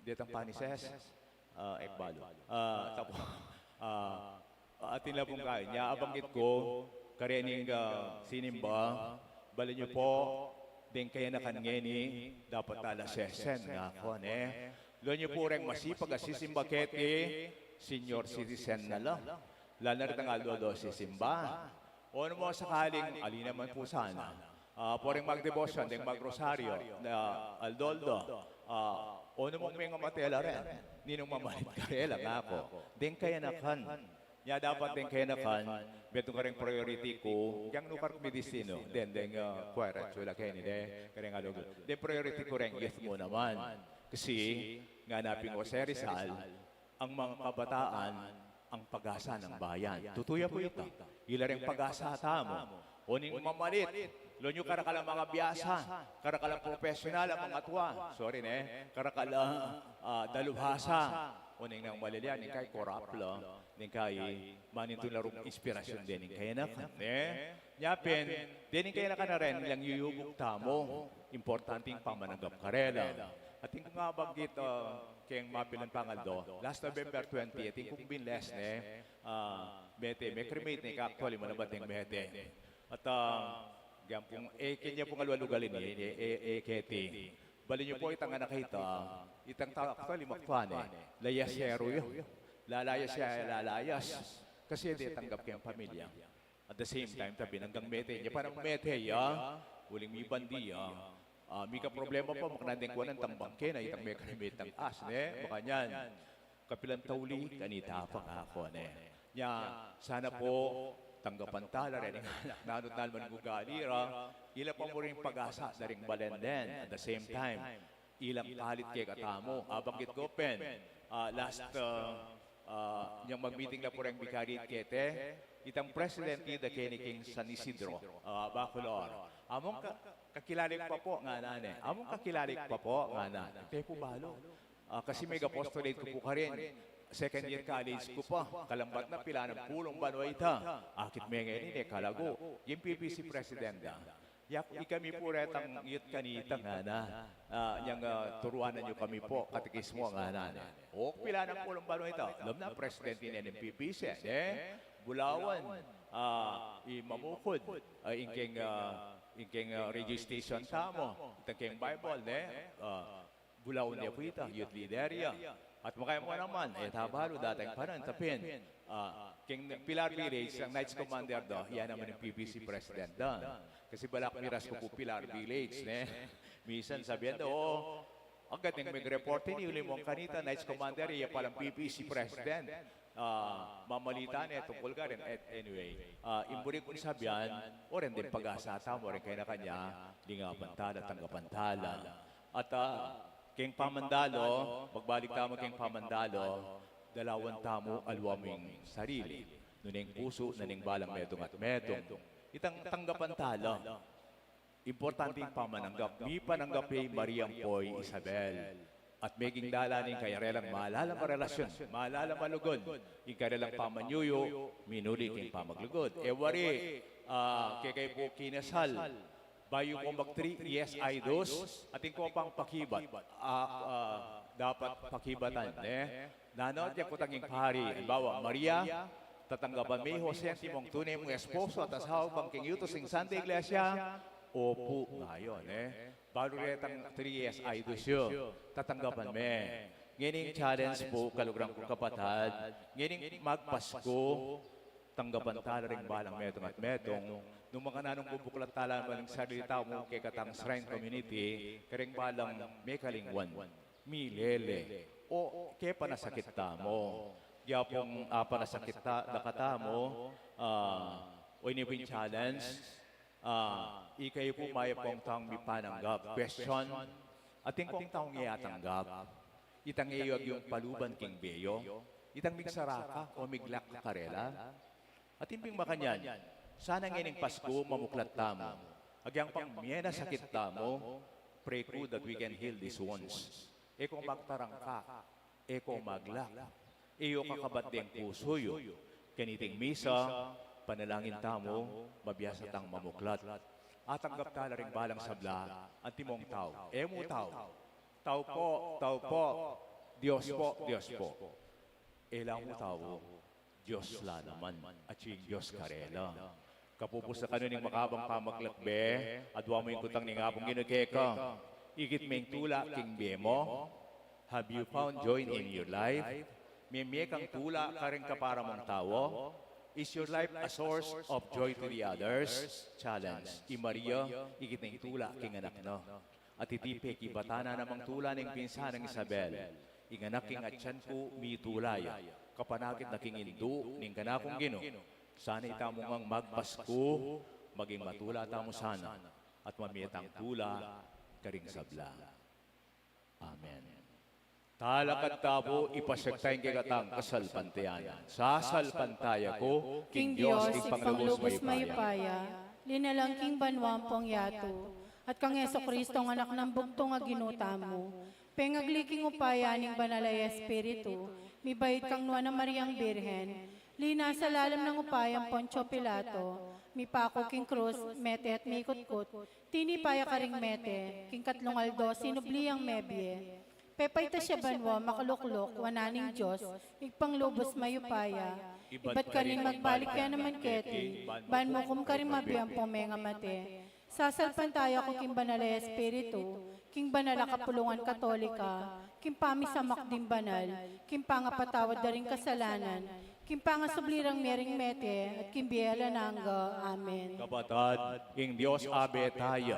detang panises. Ah, e ku balu. Ah, tapu, ah, atin la pung kain. Nya, abanggit ku, karening, ah, sinimba, bala yu pu, deng kayanakan ngeni, dapat ala sesen, ngako, ne? Lawan yu pu reng masipag a sisimba keti, senior citizen na la. Lalo na ritang aldo-aldo sisimba. O naman sakaling, ali naman pu sana, ah, pu reng magdebosyon, deng magrosaryo, na aldo-aldo, ah, o naman mengamatela rin. Ninung mamalit karela, ngako? Deng kayanakan. Nya dapat deng kayanakan, metung kareng priority ku, yang nukar ku mi destino, deng, deng, ah, choir at sula keni, ne, kareng aldo-aldo. Deng priority ku reng youth mu naman. Kasi, ngana pin Jose Rizal, ang mga kabataan, ang pag-asa ng bayan. Tutu ya pu ita. Ila reng pag-asa tamu. Oning mamalit, lawan yu karakalang mangabiasa, karakalang profesional a mangatua, sorry ne, karakalang, ah, dalubhasa, oning nang malilian, ning kai korap la, ning kai manintun la rung inspirasyun deni king kayanakan, ne? Nya pin, deni king kayanakan na rin, ilang yuyubuk tamu, importante ing pamananggap karela. Atin kung abanggit, ah, keng mapilan pang aldo, last November twenty, atin kung binles ne, ah, mete, me-cremate ne, actually, manabat deng mete. At, ah, agyang pung, e, keni pung alwal ugali ne, e, e, e, keti. Bala yu pu itang anak a ita, itang tau, actually, maktua ne, layasero ya. Lalayas ya, lalayas. Kasi e de tanggap keng pamilya. At the same time, tabi nang mete, nya pa nang mete ya, uling mibandi ya. Ah, mika problema pa, makanyan deng kuanan tang bangke na itang mekanimitang as, ne? Makanyan, kapilan tauli, kanita pa ngako, ne? Nya, sana po, tanggapan tala reng anak, nanung naman ugali ra, ila pa mu ring pag-asa da ring balen den. At the same time, ilang palit kekatamu. Abanggit ku pen, ah, last, ah, ah, nyang magmiting la pu reng Vicariate keti, itang presidente da keni king San Isidro, ah, Bacolor. Among ka-, kakilala yu pa pu, ngana ne. Among kakilala yu pa pu, ngana. Te pu balu. Ah, kasi mag-apostolate ku pu karin. Second year college ku pa. Kalambat na, pilanang pulung banua ita. Akit me ngeni ne kalago. Ing P B C president da. Yak, ikami pu retang youth kanita, ngana. Ah, nyang, ah, turuanan yu kami pu, katekismo, ngana ne. O, pilanang pulung banua ita. Alam na, presidente ne ning P B C, ne? Bulawan, ah, i Mamukud, ah, ing keng, ah, ing keng, ah, radio station tamu, itang keng Bible, ne? Ah, Bulawan ya pu ita, youth leader ya. At makaya mu naman, e ta balu, datang panahun, tapin, ah, keng Pilar Village, ang Knights Commander da, ya naman ing P B C president da. Kasi balak miras ku pu Pilar Village, ne? Misan sabian da, o, agad neng mag-report ini, uli mung kanita, Knights Commander, ya palang P B C president. Ah, mamalita ne tungkul karin. At anyway, ah, ing buri kung sabian, o ren deng pag-asa tamu, o ren kanya-kanya, lingapan tala, tanggapan tala. At, ah, keng pamandalo, magbalik tamu keng pamandalo, dalawan tamu aliwa ming sarili, nune ing pusu na ning balang metung at metung. Itang tanggapan tala. Importante ing pamananggap. Mipananggap ya i Maria ampo i Isabel. At meging dalan ing karelang malalam a relasyon, malalam a lugud, ing karelang pamanyuyu, minuli king pamaglugud. E wari, ah, kekayu pu kinasal, bayu ko mag three years idus, atin ko pang pakibat, ah, ah, dapat pakibatan, ne? Nanu, agyang kutang ing pari, halimbawa, Maria, tatanggapan me i Jose, antimong tune mung esposo at asawa, bang king utus ning Santa Iglesia? Opu, ngana, ne? Balu retang three years idus yu, tatanggapan me. Ngening challenge pu, kaluguran kung kapatad, ngening magpasku, tanggapan tala ring balang metung at metung, nung makananung bubuklat tala naman ing sarili tamu kekatang shrine community, kareng balang mekalingwan, milele, o kepanasakit tamu. Gya pung, ah, panasakit ta-, da katamu, ah, o ini pung challenge, ah, ikayu pu mayap pung taung mipananggap. Question, atin kung taung e atanggap, itang e yu agyang paluban king bie yu, itang migsaraka o miglak karela? Atin pin makanyan, sana ngening Pasku mamuklat tamu. Agyang pang menasakit tamu, pray ku that we can heal these wounds. E ko magtarangka, e ko maglak, e yu kakabat deng pusu yu. Kaniting misa, panalangin tamu, mabiasa tang mamuklat. Atanggap tala ring balang sabla, antimong tau. E mu tau. Tau pu, tau pu. Dios pu, Dios pu. E la mu tau. Dios la naman, atyu ing Dios karela. Kapupus na kanu ning makabang pamaglakbe, adua mu ing kutang ning Apung Ginu keka, ikit me ing tula king bie mu? Have you found joy in your life? Memie kang tula kareng kapara mung tau? Is your life a source of joy to the others? Challenge. I Maria, ikit ne ing tula king anak na. At iti pekibatan na namang tula ning pinsan nang Isabel, ing anak king atyan ku mitula ya, kapanakit na king indu ning kanakung Ginu. Sana itamu ngang magpasku, maging matula tamu sana, at mamie tang tula karing sabla. Amen. Talakad ta pu, ipasyag ta ing kekatang kasalpantayanan. Sasalpantaya ku king Dios, ing Panglubus Mayupaya, linalang king banua ampong yatu, at kang Jesucristong Anak nang bugtung a Ginu tamu, pengagli king upaya ning Banal a Espiritu, mibayit kang Nuan a Mariang Birhen, linasa lalam nang upaya nang Poncio Pilato, mipaku king krus, mete at mikutkut, tinipa ya karing mete, king katlung aldo sinubli yang mebie. Pepaitas ya banua, makaluklok wanan ning Dios, Ibpang lubus mayupaya, ibat karin magbalik ya naman keti, ban mukum karing mabie ampong mengamate. Sasalpantaya ku king Banal a Espiritu, king banal a kapulungan Katolika, king pamisamak ding banal, king pangapatawad da ring kasalanan, King pangasubli rang mie ring mete, at king bie alang angga. Amen. Kapatad, ing Dios Abe ta ya,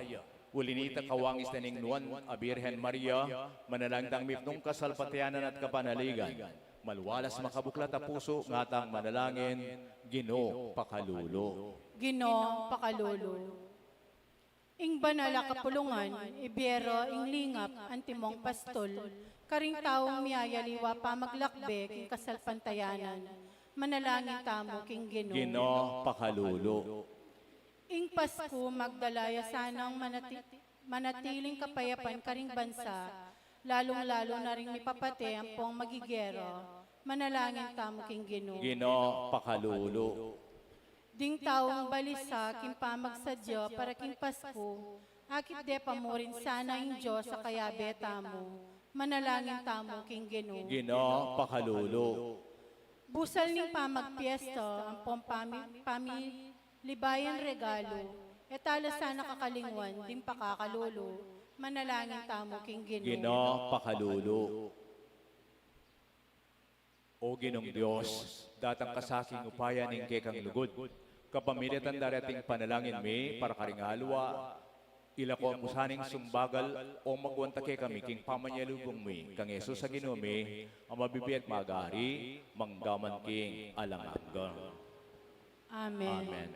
uli na nita kawangis na ning nuan a Birhen Maria, manalangin tang mipnung kasalpantayanan at kapanaligan. Maluwalas makabuklat a pusu, ngatang manalangin, Ginu, pakalulu. Ginu, pakalulu. Ing banal a kapulungan, ibie ra ing lingap antimong pastul, karing taung miyayaliwa pamaglakbe king kasalpantayanan. Manalangin tamu king Ginu. Ginu, pakalulu. Ing Pasku, magdala ya sanang manati-, manatiling kapayapan karing bansa, lalung-lalu na ring mipapate ampong magigera. Manalangin tamu king Ginu. Ginu, pakalulu. Ding taung balisa king pamagsadya para king Pasku, akit de pamurin sana ing Dios a kayabe tamu. Manalangin tamu king Ginu. Ginu, pakalulu. Busal ning pamagpiesta, ampong pami-, pamilibayan regalu, e ta la sana kakalingwan ding pakakalulu. Manalangin tamu king Ginu. Ginu, pakalulu. O Ginung Dios, datang ka sa king upaya ning kekang lugud, kapamilatan da reting panalangin mi para karing aliwa, ilako mu sana ing sumbagal o magwanta kekami king pamanyalubong mi kang Jesus a Ginu mi, a mabibie at magari, mangga man king alang angga. Amen. Amen.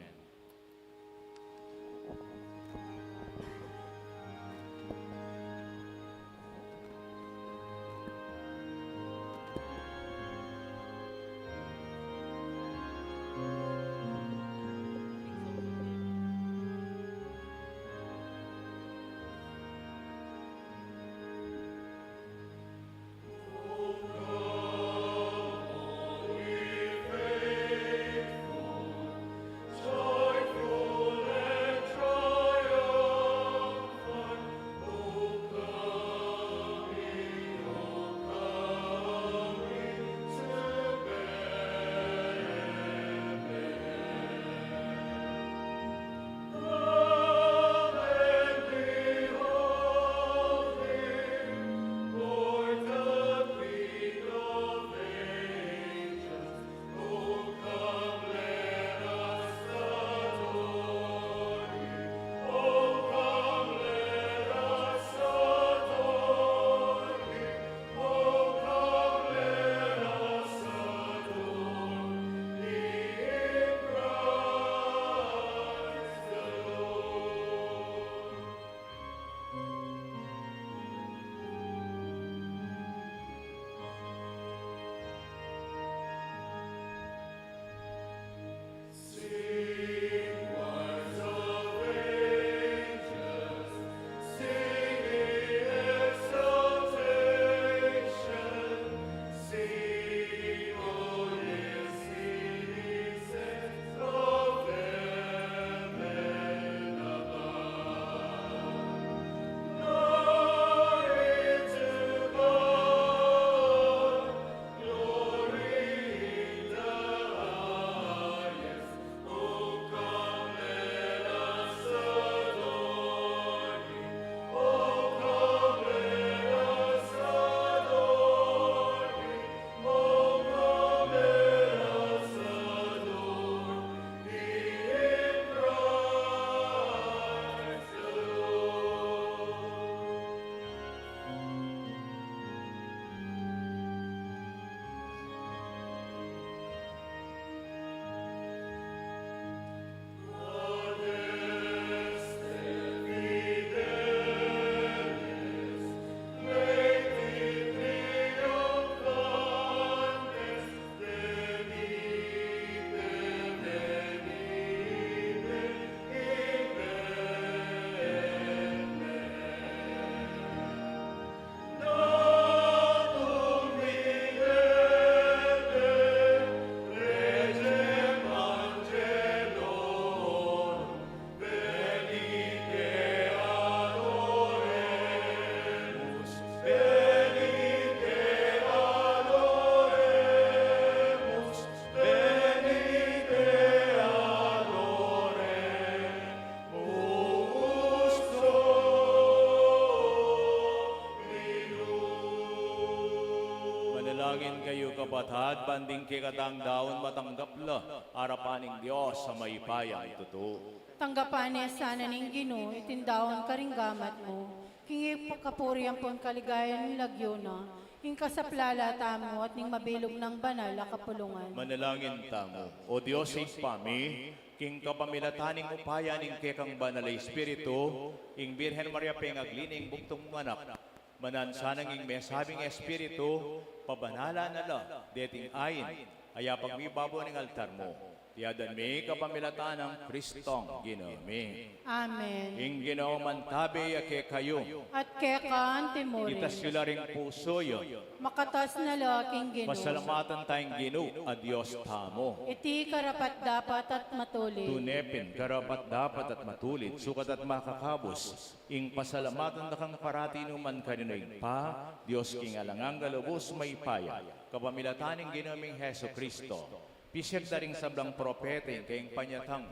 Manalangin kayu, kapatad, ban ding kekatang daun matanggap la arapan ning Dios a mayupayang tutu. Tanggapan ne sana ning Ginu iting daun karing gamat mu, king ikapuri ampon kaligayan ning lagyu na, king kasaplalan tamu at ning mabilug nang banal a kapulungan. Manalangin tamu. O Dios Ibpa mi, king kapamilatan ning upaya ning kekang Banal a Espiritu, ing Birhen Maria pengagli na ing bugtung mung anak, mananu sana ing mesabing Espiritu, pabanalan na la deting ain a yapag mi babo ning altar mu. Iti aduan mi kapamilatan nang Kristong Ginu mi. Amen. Ing Ginu mantabe ya kekayu. At keka antimurin. Itas yu la ring pusu yu. Makatas na la king Ginu. Pasalamatan taya ing Ginu a Dios tamu. Iti karapat-dapat at matulid. Tune pin karapat-dapat at matulid, sukat at makakabus, ing pasalamatan da kang parati nukarin man, Ibpa, Dios king alang angga, lubus mayupaya, kapamilatan ning Ginu ming Jesucristo. Pisir da ring sablang propeta ing kayang panyatang,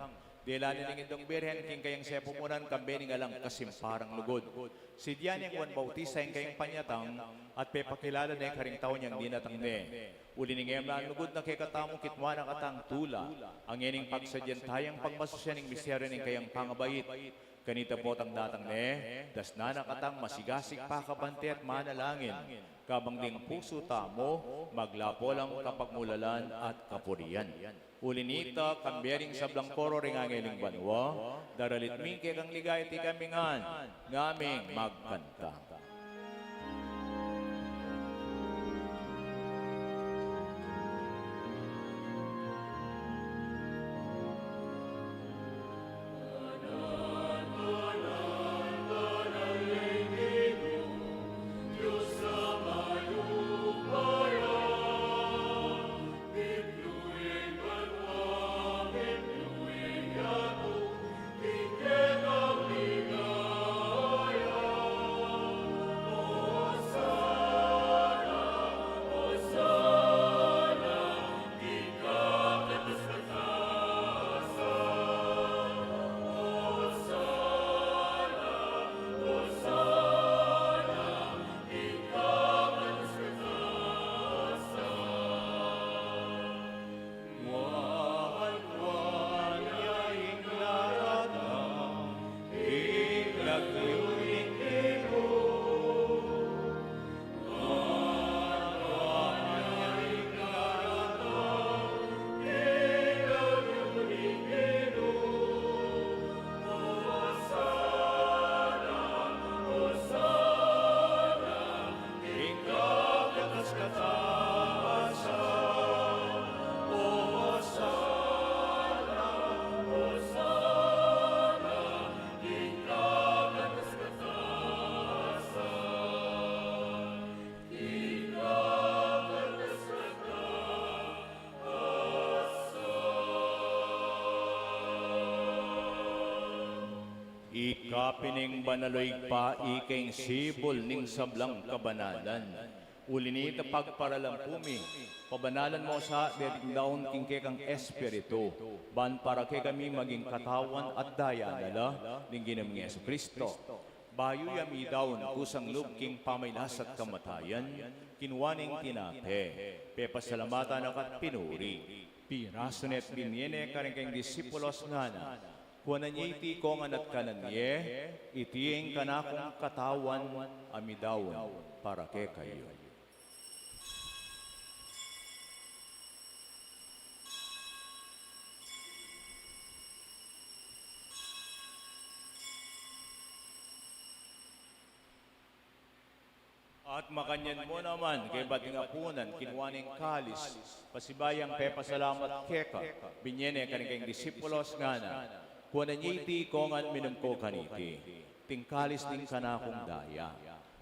dela na ning Indung Birhen king kayang sepupunan, kambe ning alang kasimparang lugud. Sidia neng Juan Bautista ing kayang panyatang, at pepakilala ne karing tau ing dinatang ne. Uli ning e man lugud na kekatamu kitwa na katang tula, a ngening pagsadyan taya ing pagmasusian ning misteryu ning kayang pangabait. Kanita potang datang ne, dasnan na katang masigasig pakabante at manalangin, kabang ding pusu tamu maglapo lang kapagmulalan at kapurian. Uli nita, kambe ring sablang koro ring angeling banua, daralit mi ing kekang ligaya, iti kami ngan, ngaming magkanta. Ika pin ing banal, o Ibpa, ika ing sibul ning sablang kabanalan. Uli nita, pagparalan pu mi, pabanalan mo sa deting daun king kekang Espiritu, ban para kekami maging katawan at daya na la ning Ginu ming Jesucristo. Bayu ya midaun kusang lub king pamailas at kamatayan, kinua ne ing tinape, pepasalamatan na ka't pinuri, pirasu ne at binie ne karing kayang disipulos, ngana: Kuanan ye iti kongan at kanan ye, iti ing kanakung katawan a midaun para kekayu. At makanyan mu naman, kaybat ning apunan, kinua ne ing kalis, pasibayu yang pepasalamat keka, binie ne karing kayang disipulos, ngana: Kuanan ye iti kongan, minum ko kaniti, iti ing kalis ning kanakung daya,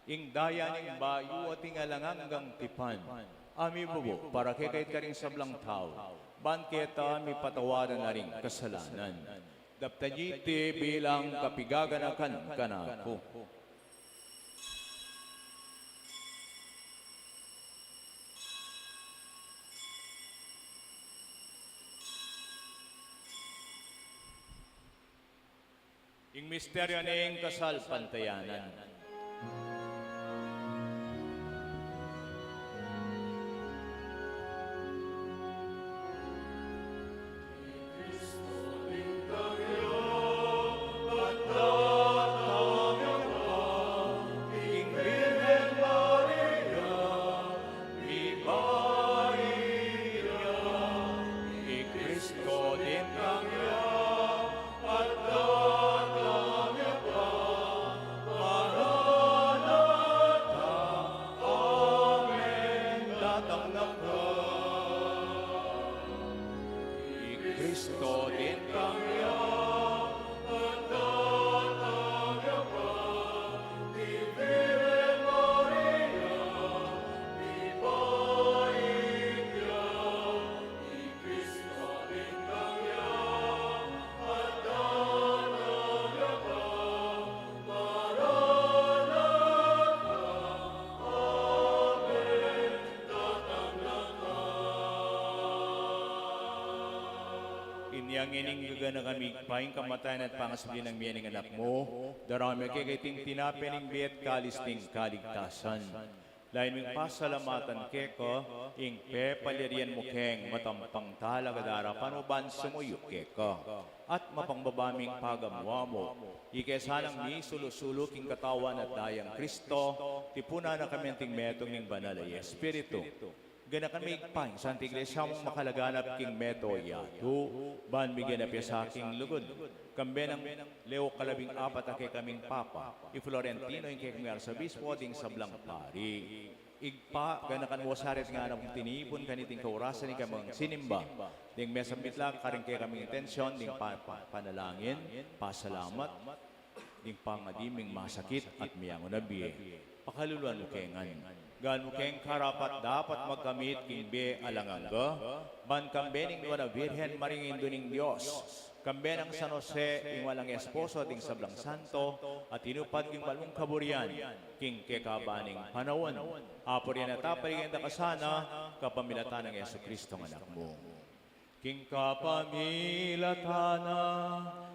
ing daya ning bayu at ing alang anggang tipan, a mibubu para kekayu at karing sablang tau, ban keta mipatawaran na ring kasalanan. Daptan ye iti bilang kapigaganakan kanaku. Ing misteryu ning kasalpantayanan. Cristo dintang ya, at datang ya pa, di Virgen Maria, di bayu ya, di Cristo dintang ya, at datang ya pa, Maranatha, Amen. Inya ngeni, gaganakan mi, Ibpa, ing kamatayan at pangasubli nang mie ning Anak mu, daraun mi keka iting tinape ning bie at kalis ning kaligtasan. Lalu ming pasalamatan keka ing pepalyarian mu keng matampang talaga darapan mu ban sumuyu keka. At mapangbaba ming pagamuan mu, ika sanang misulu-sulu king katawan at dayang Cristo, tipunan na kami anting metung ning Banal a Espiritu. Ganakan mi, Ibpa, ing Santa Iglesia mung makalaganap king meto yatu, ban miganap ya sa king lugud. Kambe nang Leo kalabing apat a kekaming Papa, i Florentino ing kekaming Arsobispo, ding sablang pari. Ibpa, ganakan mu sa reting anak mung tinipun kaniting kaurasan ing kayang sinimba. Ding mesambit la karing kekaming intensyon, ding pa-, pa-, panalangin, pasalamat, ding pangadi ming masakit at miyanguna bie, pakaluluan mu ke ngan. Gawan mu keng karapat-dapat magkamit king bie alang angga, ban kambe ning Nuan a Virgen, Maria Indu ning Dios, kambe nang San Jose, ing malang esposo, ding sablang santo a tinupad king mal mung kaburian king kekaban ning panaun, apurian da at papaligayan da ka sana, kapamilatan nang Jesucristo a Anak mu. King kapamilatan na,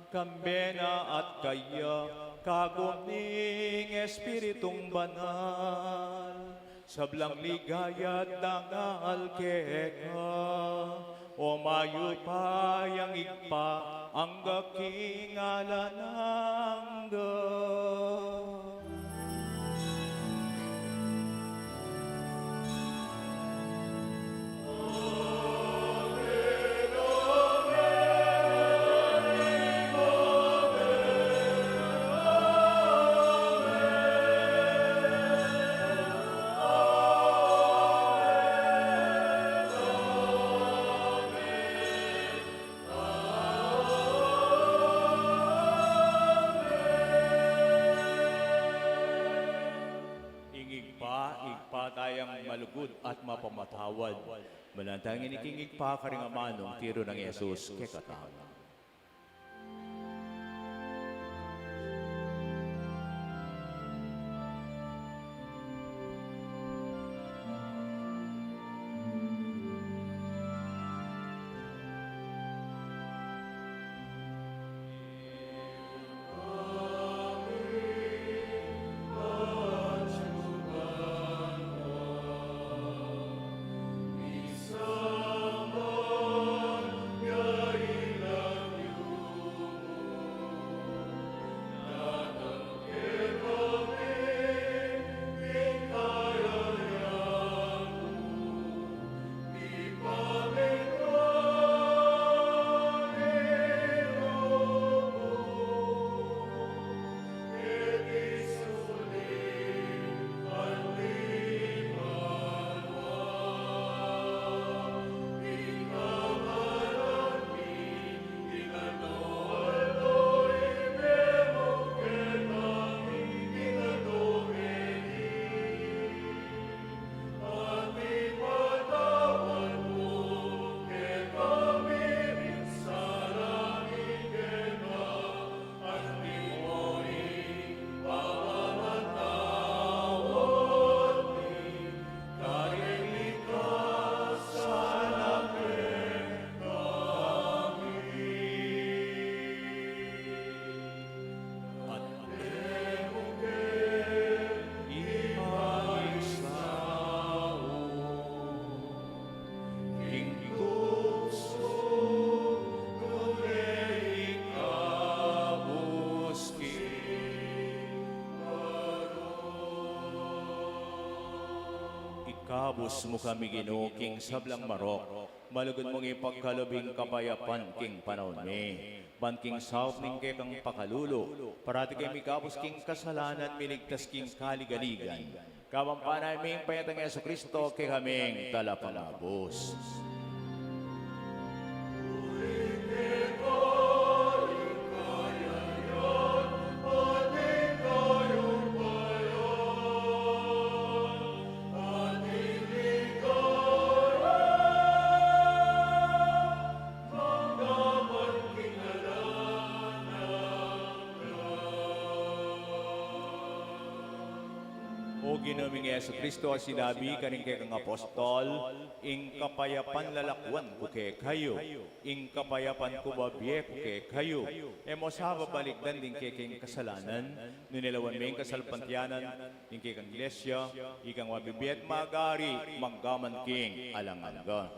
kambe na at kaya, kagum ning Espiritung Banal, sablang ligaya at dangal keka, o mayupayang Ibpa, angga king alang angga. Ing Ibpa, Ibpa tayang malugud at mapamatawad. Manalangin tamu ngeni king Ibpa karing amanung tiru nang Jesus kekatamu. Ikabus mu kami, Ginu, king sablang marok, malugud mung ipagkalub ing kapayapan king panaun mi. Ban king saup ning kekang pakalulu, parati kami ikabus king kasalanan, miligtas king kaligaligan. Kabang panayam ning panyatang Jesucristo, kekaming talapangabus. Ginu ming Jesucristo a sinabi karing kekang apostol, "Ing kapayapan lalakuan ku kekayu, ing kapayapan ku bibie ku kekayu." E mu sa babalikdan ding kekeng kasalanan, nune lawan me ing kasalpantayanan ning kekang Iglesia, ikang mabibie at magari, mangga man king alang angga.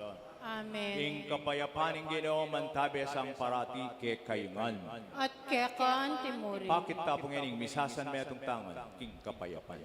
Amen. Ing kapayapan ning Ginu mantabe sa parati kekayu ngan. At keka antimurin. Pakit tamu pu ngening misasan metung tangan king kapayapan.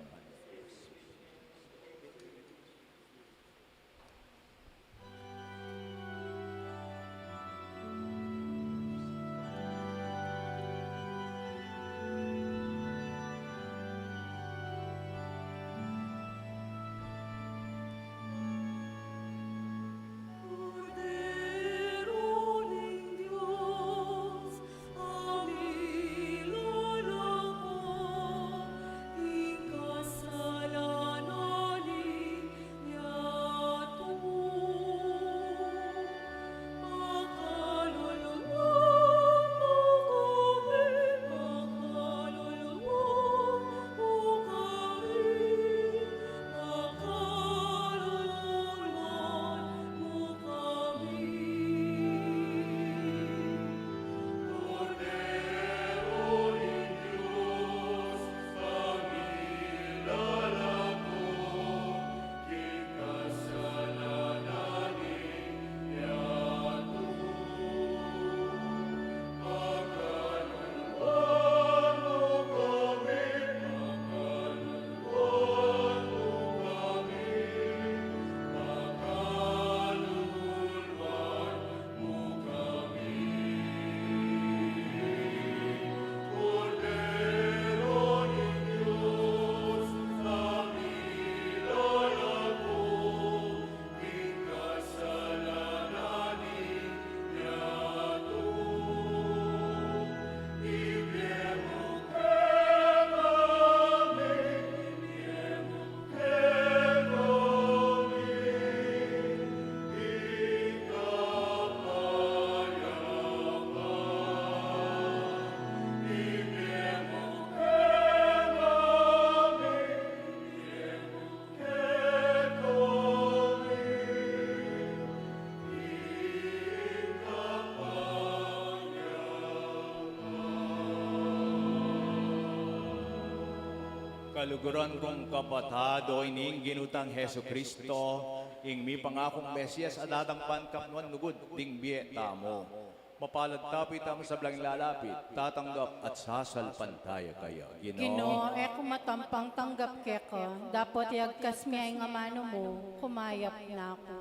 Kaluguran kung kapatad, o ini ing Ginu tang Jesucristo, ing mipangakung Mesias a datang ban kapnuan lugud ding bie tamu. Mapalad tamu pu ing sablang lalapit, tatanggap at sasalpantaya kaya. Ginu, e ku matampang tanggap keka, dapot iyagkas me ing amanu mu, kumayap na ku.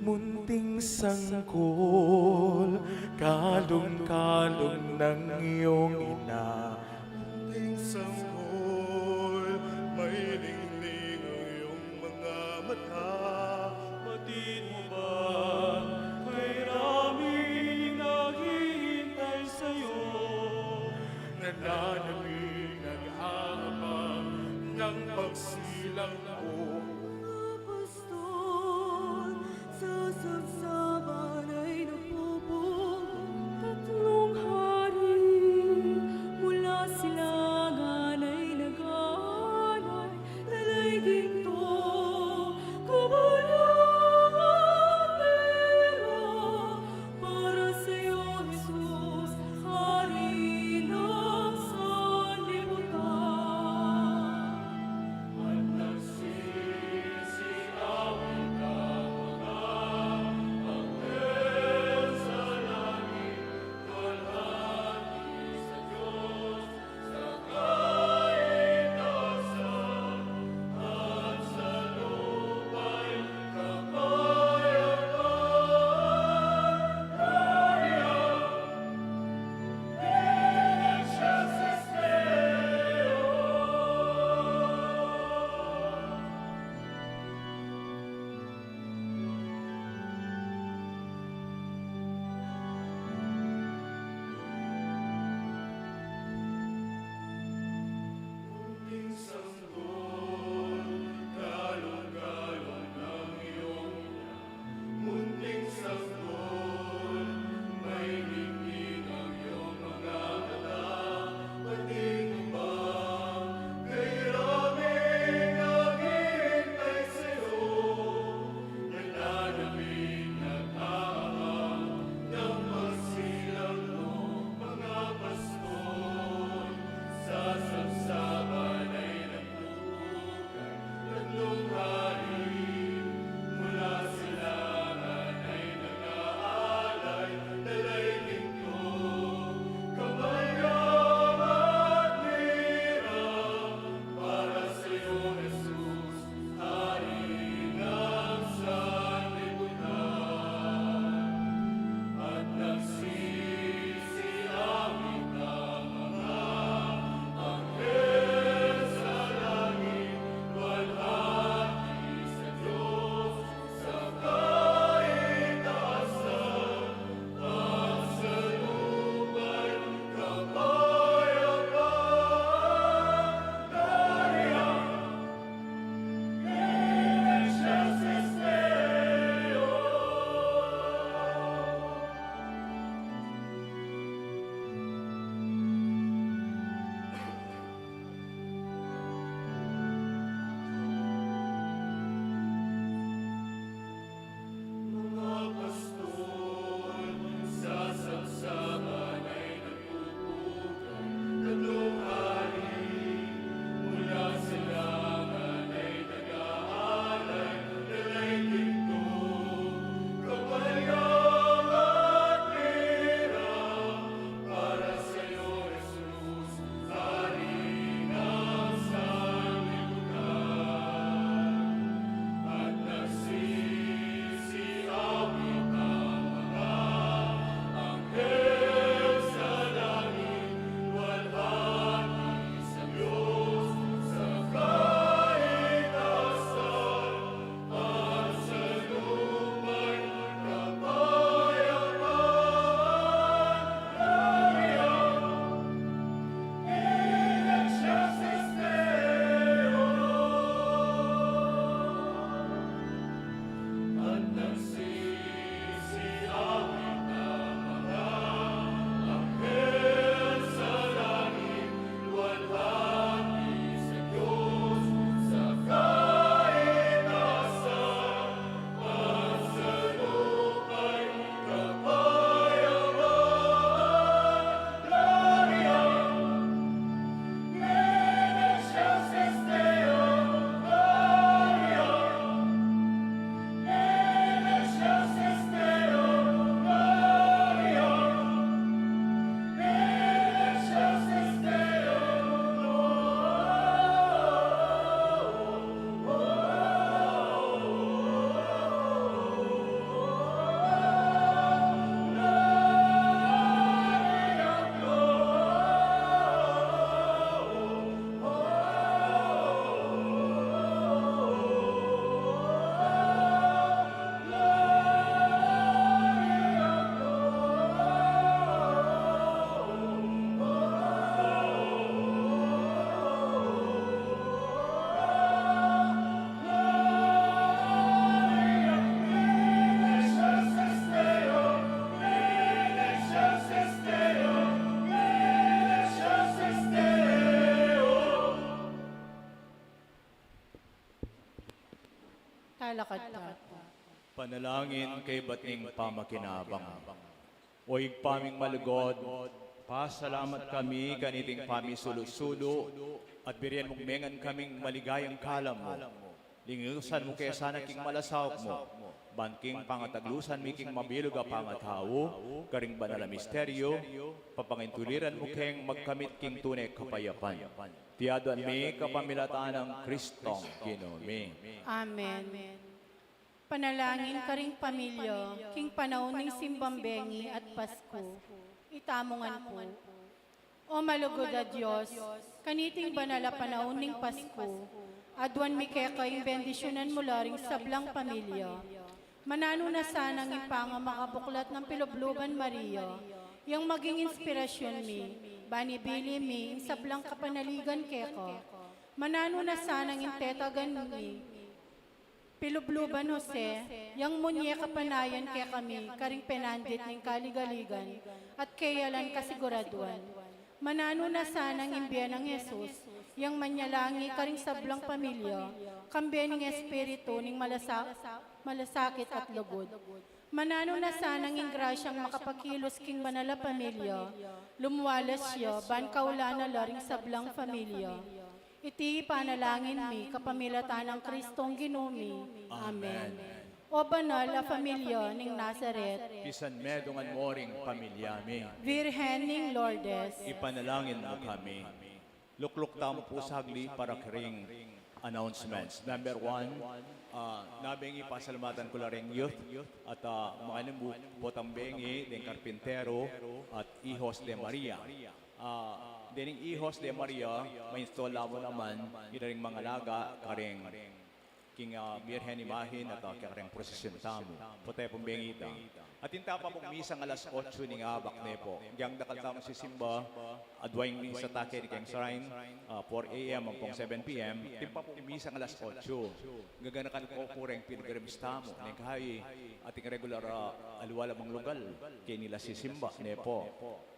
Munting sanggol, kalung-kalung ng iyong ina. Munting sanggol, may ningning ang iyong mga mata. Batid mo ba, kay raming naghihintay sa'yo? Nananabik, nag-aabang ng pagsilang mo. Mga pastor, sa sabsaban ay nagpupugong tatlong hari. Mula silangan ay nag-aalay, dala'y ginto, kabalang at pera. Para sa'yo, Jesus, Hari ng sanlibutan. At nagsi- Alakad tamu. Panalangin kaybat ning pamakinabang. O Ibpa ming malugud, pasalamat kami kaniting pamisulu-sulu at birian mung mengan kaming maligayang kalam mu. Lingusan mu ke sana king malasaup mu, ban king pangataglusan mi king mabilug a pangatau, karing banal a misteryu, papangintuliran mu keng magkamit king tune kapayapan. Iti aduan mi kapamilatan nang Kristong Ginu mi. Amen. Panalangin karing pamilya king panaun ning simbang bengi at Pasku. Itamu ngan pu. O malugud a Dios, kaniting banal a panaun ning Pasku, aduan mi keka ing bendisyunan mu la ring sablang pamilya. Mananu na sanang ing pangamakabuklat nang Pilubluban Maria, yang maging inspirasyun mi, ban ibili mi ing sablang kapanaligan keka. Mananu na sanang ing tetagan mi, Pilubluban Jose, yang munye kapanayan kekami karing penandit ning kaligaligan at keyalan kasiguraduan. Mananu na sanang ing bie nang Jesus, yang manyalangi karing sablang pamilya, kambe ning espiritu ning malasa-, malasakit at lugud. Mananu na sanang ing grasyang makapakilos king banal a pamilya, lumualas ya, ban kaulan na la ring sablang pamilya. Iti panalangin mi kapamilatan nang Kristong Ginu mi. Amen. Amen. O banal a pamilya ning Nazaret, pisanmetungan mu ring pamilya mi. Virgen ning Lourdes, ipanalangin mu kami. Lukluk tamu pu sagli para karing announcements. Number one, ah, nabengi pasalamatan ku la ring youth at, ah, makanyan mu potang bengi deng karpintero at Hijos de Maria. Ah, dening Hijos de Maria, ma-install la mu naman ila ring mangalaga karing king, ah, Birhen imahin at, ah, karing prosesyun tamu. Potang bengi ita. Atin ta pa pung misang alas otso ning abak ne pu. Ing dakal tamung sisimba, adwa ing misa ta keni keng shrine, ah, four A M ampong seven P M. Atin pa pung misang alas otso. Gaganakan ku pu reng pilgrims tamu. Neng kai, ating regular, ah, aliwa la mang lugal keni la sisimba ne pu.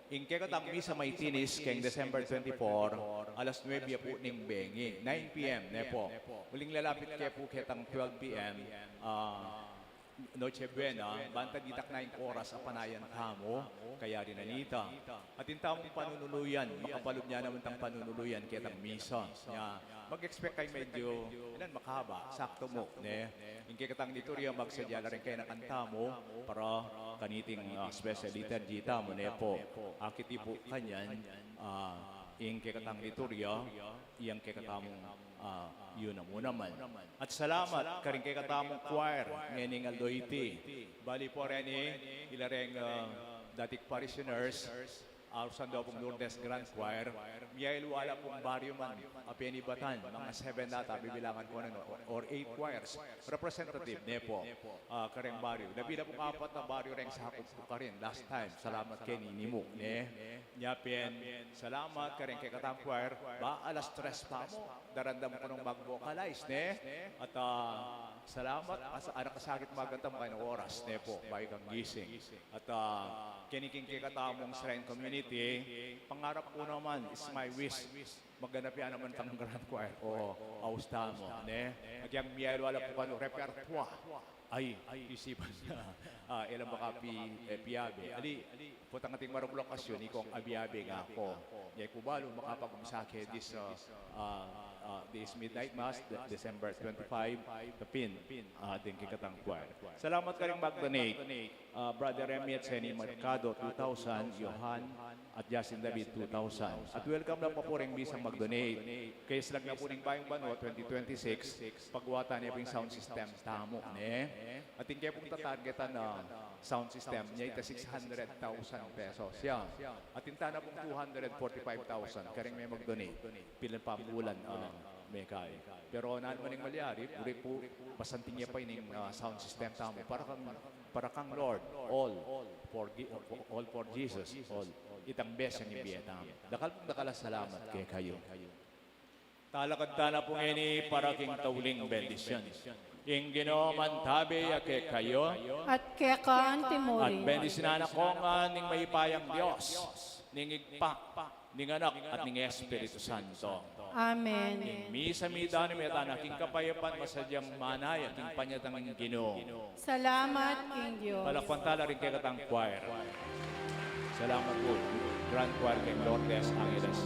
Ing kekatang misa maitinis keng December twenty-four, alas nuebe pu ning bengi, nine P M ne pu. Uling lalapit ke pu ketang twelve P M, ah, Noche Buena, banta ditak na ing oras a panayan tamu, kaya rin anita. Atin tamung panunuluyan, makapalub ne naman tang panunuluyan ketang misa. Nya, mag-expect kayu medyo, ilan, makaba, sakto mu, ne? Ing kekatang liturya, magsadya la ring kayanakan tamu para kaniting, ah, special liturgy tamu, ne pu. Akit pu kanyan, ah, ing kekatang liturya, ing kekatamung, ah, yu na mu naman. At salamat karing kekatamung choir ngening aldo iti. Bali pu reni, ila reng, ah, dating parishioners, Arusan da pung Lourdes Grand Choir, miyayaliwa la pung baryu man, a penibatan, mga seven data, bibilangan ku na, no, or eight choirs, representative ne pu, ah, kareng baryu. Labi la pung apat a baryu reng sakup ku karin, last time, salamat keni ni mu, ne? Nya pin, salamat kareng kekatang choir, ba alas tres pa mu, daramdam ku nung mag-vocalize, ne? At, ah, salamat, as-, anak kasakit magantam kayang oras, ne pu, bayu kang gising. At, ah, keni king kekatamung shrine community, pangarap ku naman, is my wish, maganap ya naman tang grand choir. O, aus tamu, ne? Agyang miyayaliwa la pu kanu repertoire. Ay, isipan na. Ah, e la makapi-, eh, piabe. Ali, potang ating maragul a okasyun, ikong abiabe nga ku. Nya ku balu makapagumsa ke this, ah, ah, ah, this midnight mass, De-, December twenty-five, kapin, ah, deng kekatang choir. Salamat karing mag-donate. Ah, Brother Remy at Senny Mercado, two thousand, Johan at Justin David, two thousand. At welcome lang pu reng bisang mag-donate. Kaya slag na pu ning Bayung Banua twenty twenty-six, pagwatan ne pu ing sound system tamu, ne? At ing kepung tatargetan na sound system, nya ita six hundred thousand pesos ya. At ita na pung two hundred forty-five thousand, kareng me mag-donate. Pilan pa mulan, ah, me kai. Pero nanu man ing malyari, buri pu, basanting ya pa ining, ah, sound system tamu. Para kang, para kang Lord, all for, gi-, all for Jesus, all. Itang best yang ibie tamu. Dakal pung dakal a salamat kekayu. Talakad tana pu ngeni para king tauling bendisyun. Ing Ginu mantabe ya kekayu. At keka antimurin. At bendisyunan na ko ngan ning mayupayang Dios, ning Ibpa, ning Anak, at ning Espiritu Santo. Amen. Ing misa mi dani, meta na king kapayapan, masadyang manaya king panyatang ning Ginu. Salamat king Dios. Palakpan tala ring kekatang choir. Salamat pu, Grand Choir keng Lourdes Angeles.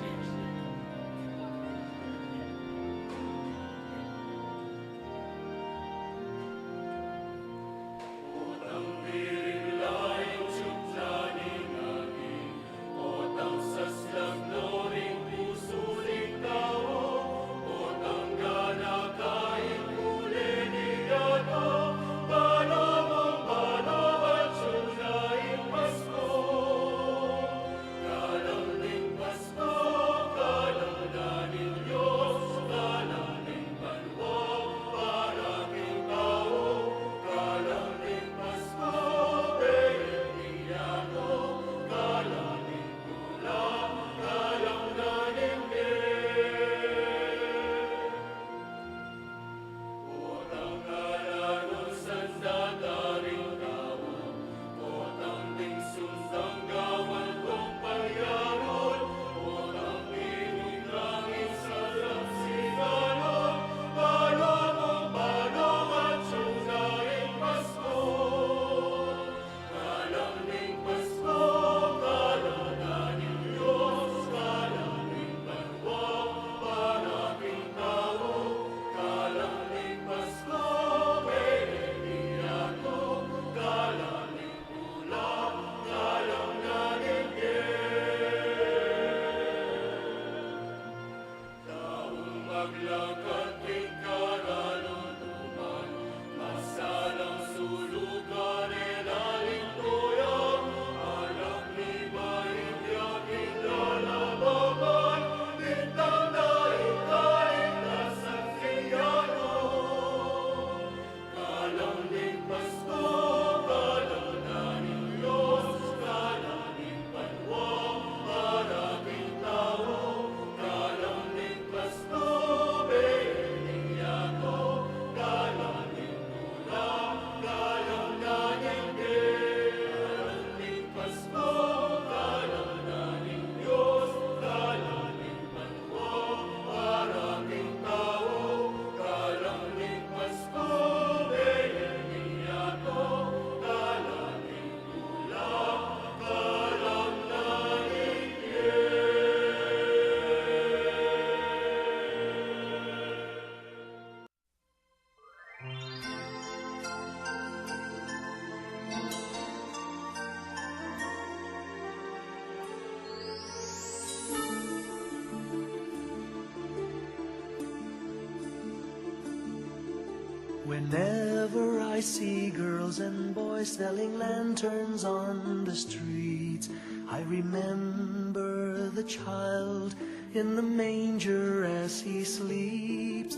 Whenever I see girls and boys selling lanterns on the streets, I remember the child in the manger as he sleeps.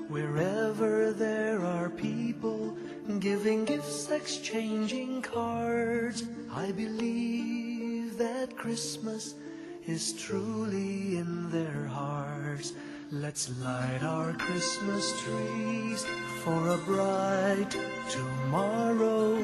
Wherever there are people giving gifts, exchanging cards, I believe that Christmas is truly in their hearts. Let's light our Christmas trees for a bright tomorrow.